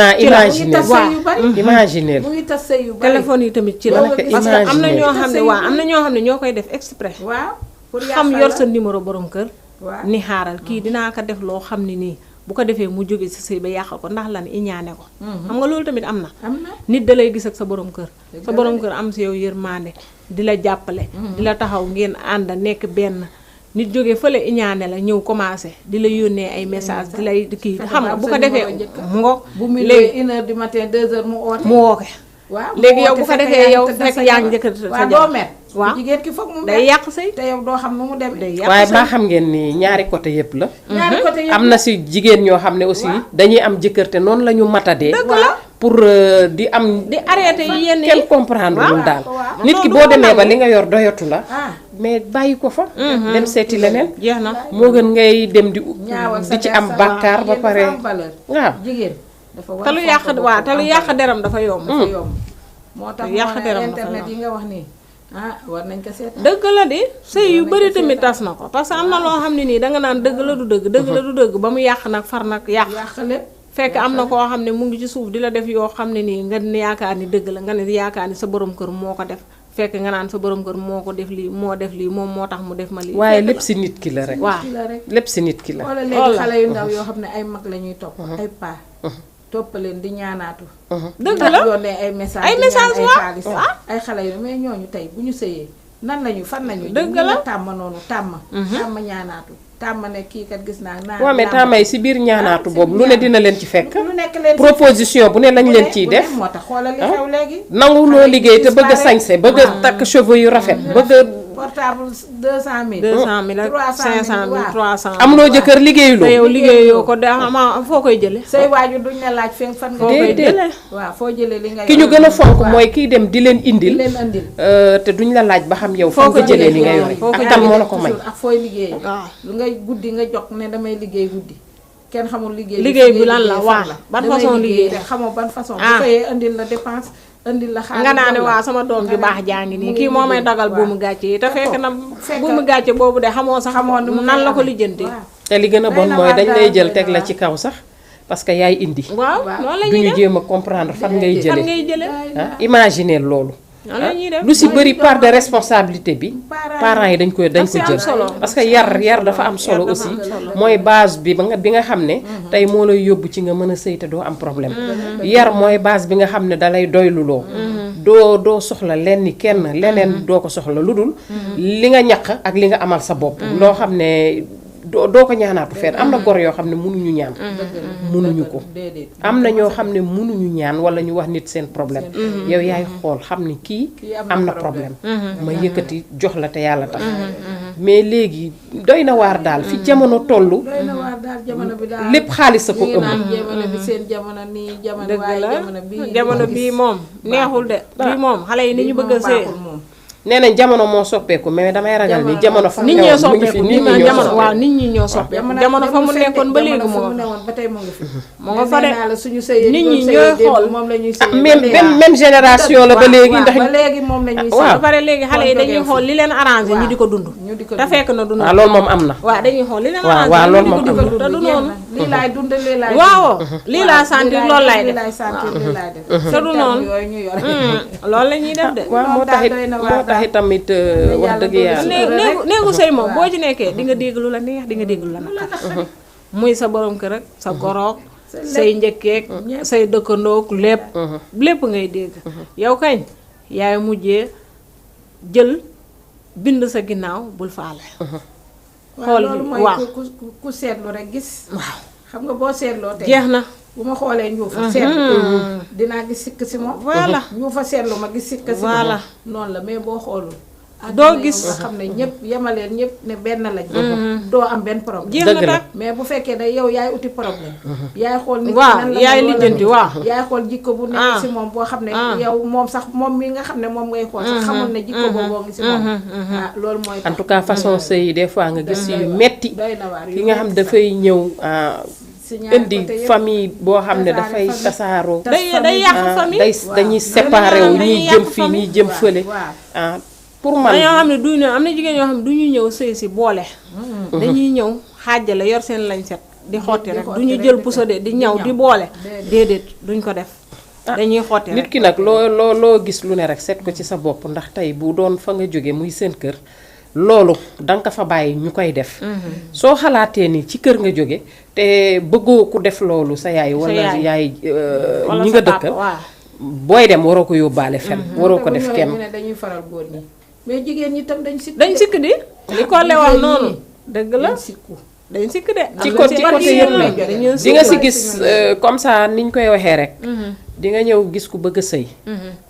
imaginer mu ngi tas sëy yu bari téléphone yi tamit ci la Boo ko parce que am na imaginer. ñoo xam ne waaw am na ñoo xam ne ñoo koy def exprès waaw pour xam yàqal yor la. sa numéro borom kër waaw ni xaaral kii dinaa ko def loo xam ne nii bu ko defee mu jóge si sëy ba yàqal ko ndax lan iñaane ko xam nga loolu tamit am na am na nit da lay gis ak sa borom kër Dëgg sa la borom de. kër am si yow yërmande di la jàppale di la taxaw ngeen ànd nekk benn nit jóge fële iñaane la ñëw commencé di la yónnee ay message di lay kii Fexe xam ba nga am bu sa ko defee numéro njëkk. mu ngoog bu mu léegi 1h du matin 2h mu oote mu wooke waaw léegi yow woote bu ko fekk defee yaa ngi yow tëdd fekk sa yaa ngi jabar. njëkk sa waaw jabar. doo mer waaw jigéen ki foog mu mer day yàq sëy te yow doo xam nu mu demee day yàq waaye sëy baa xam ngeen ni ñaari côté yëpp la ñaari côté yëpp am na si jigéen ñoo xam ne aussi dañuy am jëkkër te noonu la ñu matadee pour di am di arrêté yi yenn yi kenn comprendre lul daal waaw. nit ki boo demee ba li nga yor doyatu la ah mais bàyyi ko fa dem seeti leneen jeex na moo gën ngay dem di ñaawal sa di ci der am sa bàkkaar ba jigéen pare dafa am valeur waaw jigéen dafa war te lu yàq waaw te lu yàq deram dafa yomb dafa yomb moo tax yàq moo ne deram dafa internet yomb. yi nga wax nii ah war nañ ko seet dëgg la di sëy yu nañ bëri ko tamit seetaan. tas na ko parce que am na loo xam ne nii danga naan dëgg la du dëgg dëgg la du dëgg ba mu yàq nag far nag yàq yàq lépp fekk am na koo xam ne mu ngi ci suuf di la def yoo xam ne nii nga ne yaakaar ni dëgg la nga ne yaakaar ni sa borom kër moo ko def fekk nga naan sa borom kër moo ko def lii moo def lii moom moo tax mu def ma lii waaye fekk lépp la. si nit ki la rek waaw ci la rek lépp si nit ki la wala léegi Walla. xale yu ndaw yoo xam ne ay mag la ñuy topp ay paa toppaleen di ñaanaatu dëgg ndax la yónnee ay message Ay di message, ñaan ay waaw. xaalis ay xale yu mais ñooñu tey bu ñu sëyee nan lañu fan lañu Dëgg ñu la. tàmm noonu tàmm ñaanaatu tàmm ne kii kat gis naa naan waaw mais taamay si biir ñaanaatu boobu lu ne dina leen ci fekk lu nekk leen proposition bu ne lañ leen ciy def moo tax xoolal li xew léegi nangu loo liggéey te bëgg a sañse bëgg a takk cheveux yu rafet bëgg a portable 200 000 200 000 ak 300 000 500 000 300 000 amuloo jëkkër liggéeyuloo te yow liggéeyoo ko de xama foo koy jële say waajur duñ la laaj fan nga foo koy déedéet. jële waaw foo jëlee li nga ki ñu gën a fonk mooy kiy dem di leen di indil leen andil te duñ la laaj ba xam yow Foo fan ko nga jëlee li nga jëlee, yore foo ko ak kan jëlee moo la ko may toujours ak fooy liggéeyee waaw lu ngay guddi nga jog ne damay liggéey guddi kenn xamul liggéey Liggéey fi bi ngay lan la liggéey waa fan ban damay façon liggéey liggéey te xamoo ban façon bu Ah. xëyee andil la dépense andil la xaalis nga naa ne jox la. waa sama doom ju baax jaa ngi mu nii ngi kii moo may liggéey, dagal waaw. buumu gàcce yi te fekk na fekk- buumu gàcce boobu de xamoo sax xamoo nu mu nan koy la ko amee. lijjanti Waaw. te li gën a bon Doy na mooy waar dañ daal, lay jël doy teg na la waar. ci kaw sax parce que yaay indi waaw Waaw. noonu la du ñuy ñu def jéem a comprendre fan ngay fan jëlee ngay jële ah imaginer loolu lu si bëri part de responsabilité bi parents yi dañ ko jël parce que yar dafa am solo aussi mooy base bi bi nga xam ne tey moo lay yóbbu ci nga mën a sëy te doo am problème yar mooy base bi nga xam ne dalay doyluloo doo soxla leneen doo ko soxla lu dul li nga ñaq ak li nga amal sa bopp loo xam ne doo ko ñaanaatu fenn am na gor yoo xam ne mënuñu ñaan mënuñu ko am na ñoo xam ne mënuñu ñaan wala ñu wax nit seen problème yow yaay xool xam ne kii am na problème ma yëkkati jox la te yàlla tax mais léegi doy na waar daal fi jamono tollu doy na waar daal jamono bi daal lépp xaalis a ko ëmb jamono bi seen jamono nii jamono waaye jamono bii moom neexul de bii moom xale yi ni ñu bëgg a sëy nee nañ jamono moo soppeeku mais damay ragal ni jamono fa nit ñi soppeeku waaw nit ñi ñoo soppeeku jamono fa mu nekkoon ba léegi moo ba tey mu ngi fi moo nga fa de suñu sëyee nit ñi ñooy xool moom la ñuy sëyee même génération la ba léegi ndax ba léegi moom la ñuy sëyee ba pare léegi xale yi dañuy xool li leen arrangé ñu di ko dund te fekk na dund waaw loolu moom am na waaw dañuy xool li leen waaw arrangé loolu moom am na te du noonu lii laay dund lii laay waaw lii laa sentir loolu laay def lii laay def te du noonu yooyu ñu yore loolu la ñuy def de waaw moo taxit tamit wax dëgg yàlla néegu sëy moom boo ci nekkee di nga dégg lu la neex di nga dégg lu la naqar muy sa borom kër ak sa goroog say njëkkeek say dëkkandoog lépp ngay dégg yow kañ yaay mujjee jël bind sa ginnaaw bul faale xool waaw ku seetlu rek gis waaw xam nga boo seetloo tey jeex na bu ma xoolee ñuufa seetlu dinaa gis sikk si moom voilà ñuufa seetlu ma gis sikk si voilà noonu la mais boo xoolul doo gis nga xam ne ñëpp yemaleen ñëpp ne benn lañ doo am benn problème jeex na tak mais bu fekkee ne yow yaay uti problème yaay xool nit waaw yaay lijjanti waaw yaay xool jikko bu nekk si moom boo xam ne yow moom sax moom mi nga xam ne moom ngay xool sax xamul ne jikko booboo ngi si moom loolu mooy en tout cas façon sëy yi des fois nga gis yu metti doy na waar ki nga xam dafay ñëw indi famille boo xam ne dafay tasaaroo day yàq famille dañuy séparé wu ñuy jëm fii ñuy jëm fële pour man dañoo xam ne du ñëw am na jigéen ñoo xam ne du ñu ñëw sëy si boole dañuy ñëw xaajale yor seen lañ set di xotti rek du ñu jël puso de di ñaw di boole déedéet duñ ko def dañuy xotti rek nit ki nag loo gis lu ne rek seet ko ci sa bopp ndax tey bu doon fa nga jóge muy seen kër loolu danga ko fa bàyyi ñu koy def soo xalaatee ni ci kër nga jóge te bëggoo ku def loolu sa yaay wala yaay ñi nga dëkkal booy dem waroo ko yóbbaale fen waroo ko def kenn dañuy faral góor ñi mais jigéen ñi tam dañ sikk di li ko le wax noonu dëgg la dañ sikk de ci côté yëpp la di nga si gis comme ça niñ koy waxee rek di nga ñëw gis ku bëgg a sëy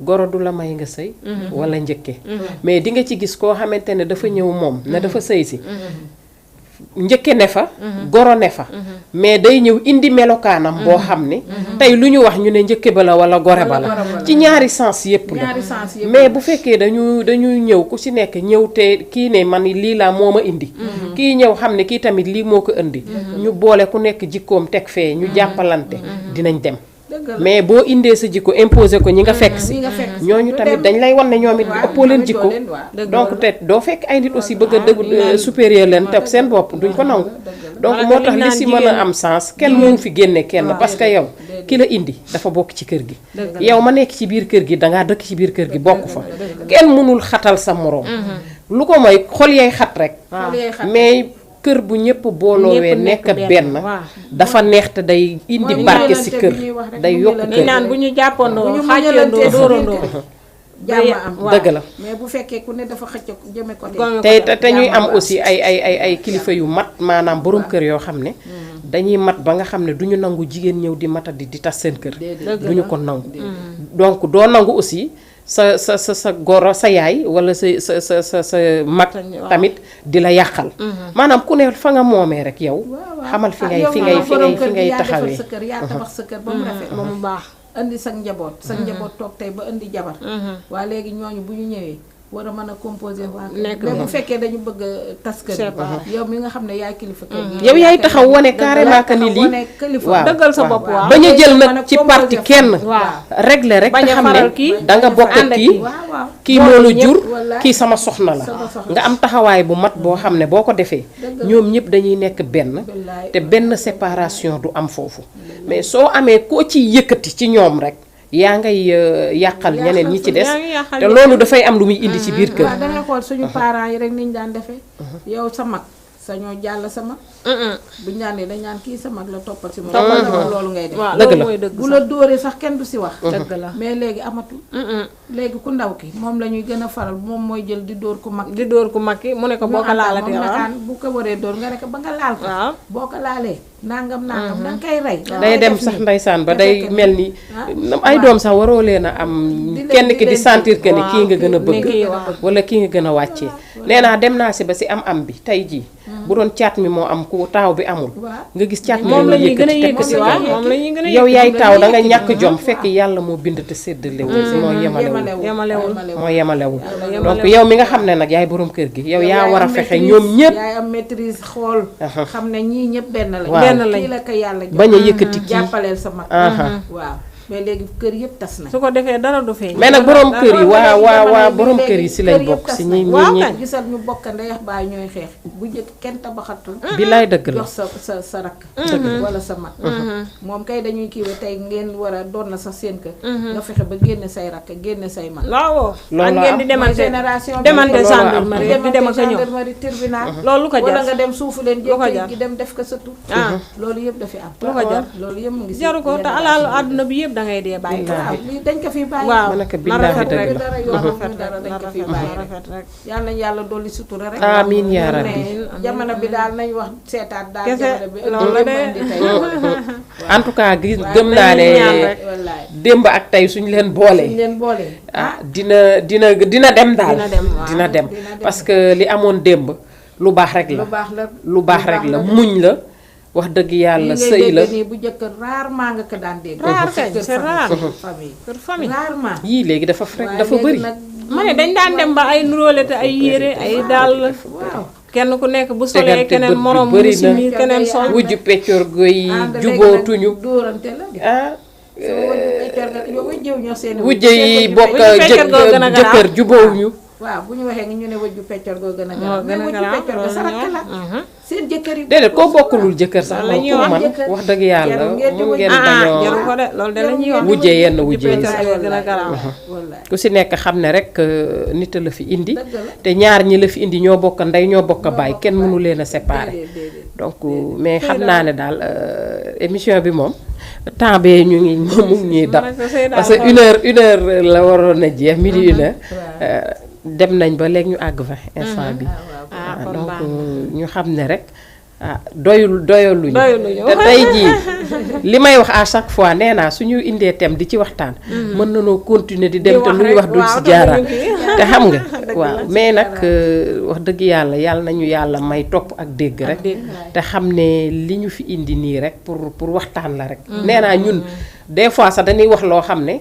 goro du la may nga sëy wala njëkke mais di nga ci gis koo xamante ne dafa ñëw moom ne dafa sëy si njëkke ne fa goro ne fa mais day ñëw indi melokaanam boo xam ne tey lu ñu wax ñu ne njëkke ba la wala gore ba la ci ñaari sens yépp la mais bu fekkee dañuy ñëw ku ci nekk ñëw te kii ne man lii laa moo ma indi kii ñëw xam ne kii tamit lii moo ko indi ñu boole ku nekk jikkoom teg fee ñu jàppalante dinañ dem mais boo indee sa jikko imposé ko ñi nga fekk si ñooñu tamit dañ lay wan ne ñoom it ëppoo leen jikko donc te doo fekk ay nit aussi bëgg a dëgg supérieur leen te seen bopp duñ ko nangu donc moo tax li si mën a am sens kenn mënu fi génne kenn parce que yow ki la indi dafa bokk ci kër gi yow ma nekk ci biir kër gi dangaa dëkk ci biir kër gi bokk fa kenn mënul xatal sa moroom lu ko mooy xol yay xat rek mais kër bu ñëpp booloowee nekk benn dafa neex te day indi barke ci kër day yokk kër naan bu ñu jàppandoo xàccandoo dóorandoo jàmm am dëgg la mais bu fekkee ku ne dafa xëcc jëme ko te ñuy am aussi ay kilifa yu mat maanaam borom kër yoo xam ne dañuy mat ba nga xam ne du ñu nangu jigéen ñëw di matadi di tas seen kër du ñu ko nangu donc doo nangu aussi sa goro sa yaay wala sa mag tamit di la yàqal maanaam ku ne fa nga moomee rek yow xamal fi ngay taxawee sa kër yaa tabax sa kër ba mu rafet ba mu baax indi sa njaboot toog tey ba indi jabar waa léegi ñooñu bu ñu ñëwee war a mën a composer waa mais bu fekkee dañu bëgg a tas kër yow mi nga xam ne yaay kilifa kër yow yaay taxaw wane carrément que ni lii waaw dëggal sa bopp waaw bañ a jël nag ci parti kenn régler rek te xam ne danga bokk ak kii moo la jur kii sama soxna la nga am taxawaay bu mat boo xam ne boo ko defee ñoom ñëpp dañuy nekk benn te benn séparation du am foofu mais soo amee koo ciy yëkkati ci ñoom rek yaa ngay yàqal ñeneen ñi ci des yaa ngi yàqal te loolu dafay am lu muy indi ci biir kër waaw da ngay xool suñu parents yi rek niñ daan defee yow sa mag sañoo jàll sa mag buñ daan ne dañ naan kii sa mag la toppal si moom loolu ngay def waaw dëgg loolu la. mooy dëgg bu la dóoree sax kenn du si wax dëgg la mais léegi amatul léegi ku ndaw ki moom la ñuy gën a faral moom mooy jël di dóor ku mag di dóor ku mag ki mu ne ko boo ko laalatee moom waaw nakaan bu ko waree dóor nga ne ko ba nga laal ko waaw boo ko laalee nangam danga koy rey day dem sax ndeysaan ba day mel ni ay doom sax waroo leen a am leen- kenn di ki di leen sentir que ni waaw, kii nga gën a ni bëgg kii waaw. wala kii nga gën a wàccee nee naa dem naa si ba si am bi tey jii bu doon caat mi moo am ku taaw bi amul waaw nga gis caat mi moom la dañuy ñuy gën a yëkkati teg ko si yëkkati waaw kaw. moom la ñuy gën a yow yaay moom la taaw ñuy da nga yëkkati. ñàkk jom fekk yàlla moo bind te séddalewul moo yemalewul yemalewul. moo yemalewul yemalewul. donc yow mi nga xam ne nag yaay borom kër gi yow yaa war a fexe ñoom ñëpp yaay am maîtrise xool xam ne ñii ñëpp benn lañ Waaw. Benn lañ. kii la ko yàlla jox bañ a yëkkati kii jàppaleel sa mag aha waaw mais léegi kër yëpp tas na su ko defee dara du feeñ mais nag borom kër yi waa waa waa jamono bi borom léegi kër yi si kër lañ yëpp bokk tas si nañ. ñi waaw ñi kañ. gisal ñu bokk ndeyax baay ñooy xeex bu njëkk kenn tabaxatul bilaay dëgg la jox sa rakk wala sa mag moom kay dañuy kiiwe tey ngeen war a doon na sax seen kër nga fexe ba génne say rakk génne say mag waaw Loolu ak ngeen di am. demante génération bi demante loolu gendarmerie di dem ak a ñëw gendarmerie tribunal loolu ko wala jar nga dem suufu leen Lu ko jékki jar. gi dem def ko sa tur ah loolu yëpp dafi am Lu ko jar. loolu yëpp mu ngi si jaru ko te alaalu àdduna bi yëpp da ngay dee bàyyi waaw lii dañ ko fi bàyyi waaw ma ne ko na billaahi rafet dëgg rek la. dara na yombul rafet dara rek dañ na ko fi rafet bàyyi na rek rafet rek yàlla nañ yàlla dolli sutura rek amiin yaa ne rabbi jamono bi daal nañ wax seetaat daal Kese, jamono bi loolu la de. indi tey en tout cas gëm naa dañuy ñaan ne rek. wallaay démb ak tey suñ leen suñ boolee leen boole ah dina dem daal Dina dem, waaw. dina dem Dina dem. parce que li amoon démb lu baax rek la lu baax la lu baax rek la muñ la wax dëgg yàlla li ngay sëy la dégg nii bu njëkk rarement nga ko daan dégg Rare kañ, kër c'est rare. famille kër famille rarement yii léegi dafa fekk waaye dafa léegi bëri nag ma ne dañ daan dem ba ay nuróole te ay yére ay dàll waaw kenn ku nekk bu solee Tegante keneen bët bi moroom bëri mu si na. nii keneen sol wujju peccor goy ànd léegi jubootuñu nag dóorante la de ah sama wujju peccor nga yow wujjew ñoo seen wujje yi bokk wujju peccor goo gën a garaaw. jëkkër jubóowuñu waaw bu ñu waxee ñu ne wujju peccor goo gën a moo garaaw gën a mais wujju garaaw peccor ga sa rakk la seen jëkkër yi déedéet koo bokkulul jëkkër sax Loolu la ñuy pour wax. man wax dëgg yàlla Jarul ngeen di mun wujj. ngeen jaru bañoo ko de loolu de la ñuy wax wujje yenn wujje yi peccor goo gën a garaaw wallaay ku si nekk xam ne rek nit a la fi indi dëgg la te ñaar ñi la fi indi ñoo bokk ndey ñoo bokk baay kenn mënu leen a séparer déedéet déedéet donc mais xam naa ne daal émission bi moom temps bee ñu ngi moom mu ngi ñuy dab Ma ne ko sëy daal parce que une heure la waroon a jeex midi une heure waaw. dem nañ ba léegi ñu àgg fa instant bi ah kon donc baax ñu xam ne rek ah doyaluñu Doyaluñu. te tey jii li may wax à chaque fois nee naa suñu indee thème di ci waxtaan mën nañoo continuer di dem te lu ñu wax duñ si jaaraat te xam nga waaw mais nag wax dëgg yàlla nañu yàlla may topp ak dégg rek te xam ne li ñu fi indi nii rek pour waxtaan la rek nee naa ñun des fois sax dañuy wax loo xam ne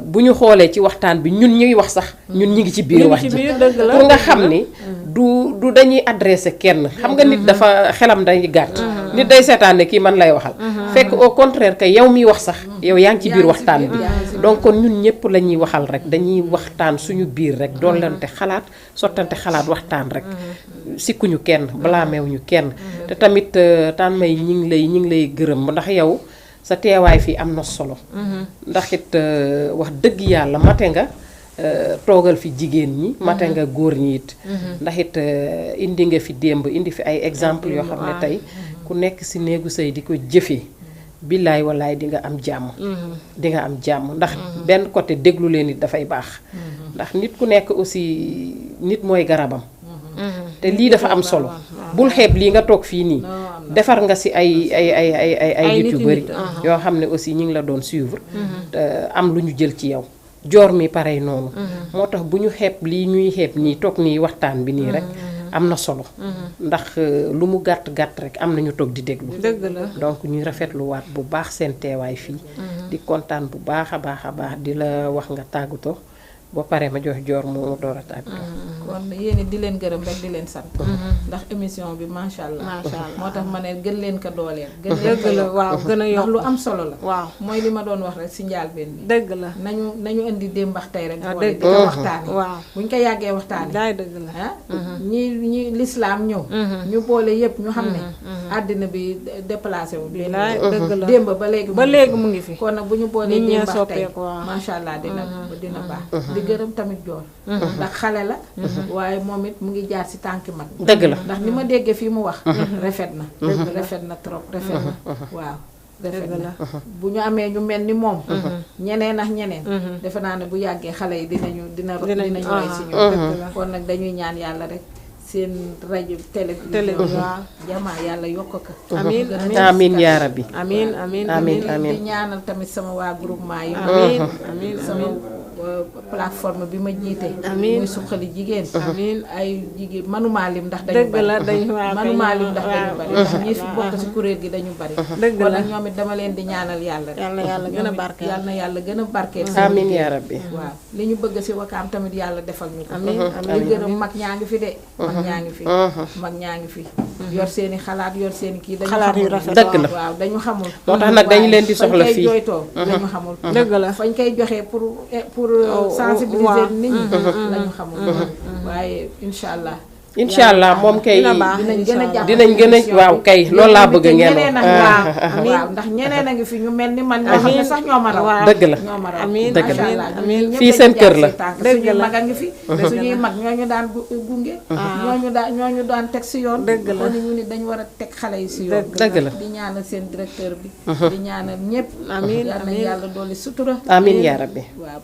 bu ñu xoolee ci waxtaan bi ñun ñuy wax sax ñun ñi ngi ci biir wax ji pour nga xam ni du dañuy adressé kenn xam nga nit dafa xelam day gàtt nit day seetaan ne kii man lay waxal fekk au contraire que yow miy wax sax yow yaa ngi ci biir waxtaan bi donc kon ñun ñëpp la ñuy waxal rek dañuy waxtaan suñu biir rek doolante xalaat sottante xalaat waxtaan rek sikkuñu kenn blâmewuñu kenn te tamit taan may ñi ngi lay gërëm ndax yow sa teewaay fii am na solo ndax it wax dëgg yàlla mate nga toogal fi jigéen ñi mate nga góor ñi it ndax it indi nga fi démb indi fi ay exemple yoo xam ne tey ku nekk ci néegu sëy di ko jëfee billaay wallaay di nga am jàmm di nga am jàmm ndax benn côté déglu leen it dafay baax ndax nit ku nekk aussi nit mooy garabam te lii dafa am solo bul xeeb lii nga toog fii nii defar nga ci ay nit yu bari yoo xam ne aussi ñi ngi la doon suivre am lu ñu jël ci yow joor mi parey noonu moo tax bu ñu xeeb lii ñuy xeeb nii toog nii waxtaan bi nii rek am na solo ndax lu mu gàtt-gàtt rek am nañu toog di déglu dëgg la donc ñuy rafetlu waat bu baax seen teewaay fii di kontaan bu baax a baax di la wax nga tàggatoo boo paree ma jox joor mu door a tàggatoo. kon yéen it di leen gërëm rek di leen sant. ndax émission bi macha allah. moo tax ma ne gën leen ko dooleel. gën leen ko la waaw gën a yokk ndax lu am solo la. waaw mooy li ma doon wax rek si njàlbeen bi. dëgg la nañu indi démb ak tey rek. boole dëgg di ko waxtaane. waaw buñ ko yàggee waxtaane. daay dëgg la ah ñi lislaam ñëw. ñu boole yëpp ñu xam ne. àddina bi déplacé wu. bilaay dëgg la démb ba léegi mu ngi fi. kon nag bu ñu boolee nit ñee démb ak tey soppeeku waaw. macha allah dina baax. di gërëm tamit joor. ndax xale la. waaye moom it mu ngi jaar si tànki mag. dëgg la ndax ni ma déggee fii mu wax. rafet na rafet na trop rafet na waaw. rafet na bu ñu amee ñu mel ni moom. ñeneen ak ñeneen. defe naa ne bu yàggee xale yi dinañu roy si ñoom. kon nag dañuy ñaan yàlla rek seen rajo télévision jamaa yàlla yokk ko. amiin yaa rabbi. amiin di ñaanal tamit sama waa groupement yi. amiin sama plateforme bi ma jiite. amiin muy suqali jigéen. amiin ay jigéen manumaa lim ndax dañu dëgg la bari. manumaa lim ndax dañu bari. ndax ñi fi bokk si kuréel gi dañu bari. dëgg kon la nag ñoom it dama leen di ñaanal yàlla rek. yàlla yàlla gën a barkeel yàlla na yàlla gën a barkeel. amiin yaa rabbi. waaw li ñu bëgg si Wakaam tamit yàlla defal ñu ko. amiin di gërëm mag ñaa ngi fi de. mag ñaa ngi fi. mag ñaa ngi fi. yor seeni xalaat yor seeni kii dañu xalaat yu xamul. rafet dëgg la waaw dañu xamul. moo tax nag dañu leen di soxla fii fañ koy jooytoo dañu xamul. dëgg la fañ koy joxee pour sensibiliser nit ñi lañu xamul. waaye incha allah. incha allah moom kay dinañ gën a jàpp dinañ gën a waaw kay loolu laa bëgg ngeen waaw ndax ñeneen a ngi fi ñu mel ni man ñoo xam ne sax ñoo ma raw. dëgg la ñoo ma raw amiin dëgg la macha allah ñun fii seen kër la. suñuy mag a ngi fi. suñuy mag ñooñu daan gunge. ñooñu daan teg si yoon. dëgg la kon ñu ni dañu war a teg xale yi si yoon. dëgg la di ñaanal seen directeur bi. di ñaanal ñëpp. amiin yal na yàlla dolli sutura. amiin yaa rabbi. waaw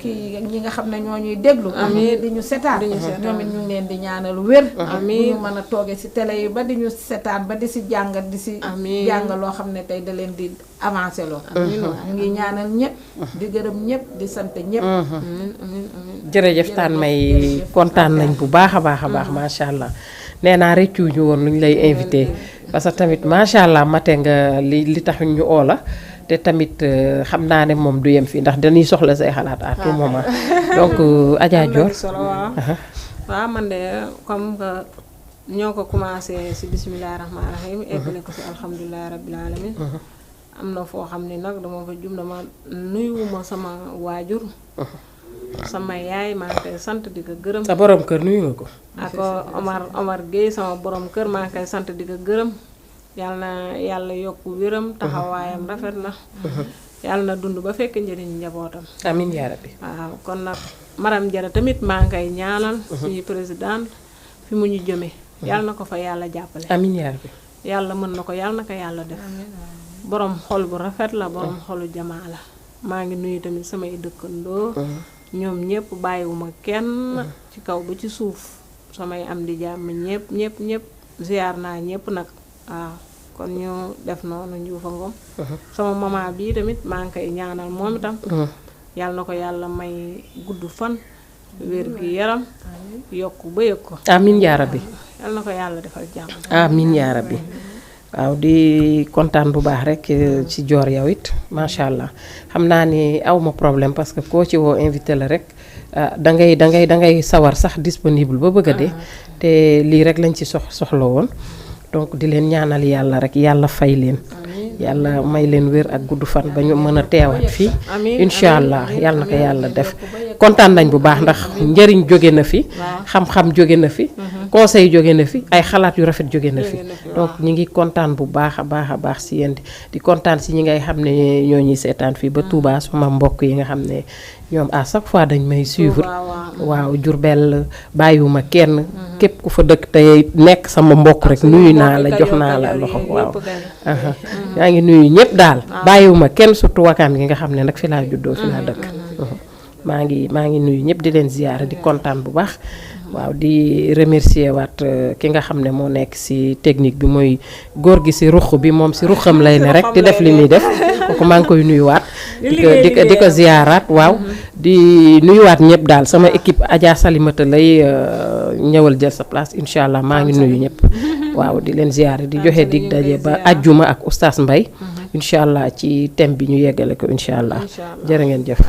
kii ñi nga xam ne ñoo ñuy déglu. di ñu setaan ñoom it ñu ngi leen di ñaanal wér. bu ñu mën a toogee ci télé yi ba di ñu setaan ba di ci jàngat di ci jàng loo xam ne tey da leen di avancé loo ñu ngi ñaanal ñëpp di gërëm ñëpp di sant ñëpp jërëjëf taan may kontaan nañ bu baax a baax macha allah nee naa rëccu ñu woon lu ñu lay invité parce que tamit macha allah mate nga li tax ñu oo la te tamit xam naa ne moom du yem fii ndax dañuy soxla say xalaat à tout moment donc Adja Dior waaw man de comme que ñoo ko commencé ci bisimilah rahmaani rahiim eggale ko ci alhamdulilah rabbil alamin am na foo xam ni nag dama fa jum dama nuyuwuma sama waajur sama yaay maa ngi koy sant di ko gërëm. sa borom kër nuyu nga ko. ak Omar Guèye sama borom kër maa ngi koy sant di ko gërëm yàlla na yàlla yokk wéram taxawaayam rafet na. yàlla na dund ba fekk njëriñ njabootam. amiin yaa rabbi. waaw kon nag Maram Jara tamit maa ngi koy ñaanal. suñu président fi mu ñu jëme yàlla na ko fa yàlla jàppale. amiin yaa rabbi. yàlla mën na ko yàlla na ko yàlla def. borom xol bu rafet la borom xolu jamaa la. maa ngi nuyu tamit samay dëkkandoo. ñoom ñëpp bàyyiwuma kenn. ci kaw ba ci suuf samay am di jàmm ñëpp ziar naa ñëpp nag waaw. kon ñu def noonu Njuufa Ngom sama mama bii tamit maa ngi koy ñaanal moom itam yàlla na ko yàlla may gudd fan wér gi yaram yokk ba yëg ko amiin yaa rabbi yàlla na ko yàlla defal jàmm amiin yaa rabbi waaw di kontaan bu baax rek ci Dior yow it macha allah xam naa ni awma problème parce que koo ci woo invité la rek dangay sawar sax disponible ba bëgg a dee te lii rek lañ ci soxla woon donc di leen ñaanal yàlla rek yàlla fay leen yàlla may leen wér ak gudd fan ba ñu mën a teewaat fii incha allah yàlla na ko yàlla def kontaan nañ bu baax ndax njëriñ jóge na fi xam-xam jóge na fi conseil jóge na fi ay xalaat yu rafet jóge na fi donc ñi ngi kontaan bu baax a baax si yéen di kontaan si ñi ngay xam ne ñoo ñuy seetaan fii ba Touba suma mbokk yi nga xam ne ñoom à chaque fois dañ may suivre waaw Jurbel bàyyiwuma kenn képp ku fa dëkk tey nekk sama mbokk rek nuyu naa la jox naa la loxo waaw yaa ngi nuyu ñëpp daal bàyyiwuma kenn surtout Wakaam gi nga xam ne nag fi laa juddoo fi laa dëkk maa ngi nuyu ñëpp di leen ziyaara di kontaan bu baax waaw di remercier waat ki nga xam ne moo nekk ci technique bi mooy góor gi ci ruq bi moom ci ruqam lay ne rek di def li muy def kooku maa ngi koy nuyuwaat di ko ziyaaraat waaw di nuyuwaat ñëpp daal sama équipe Adja Salimata lay ñëwal jël sa place incha allah maa ngi nuyu ñëpp waaw di leen ziyaare di joxe dig daje ba ajjuma ak oustaz Mbaye incha allah ci thème bi ñu yeggale ko incha allah jërë ngeen jëf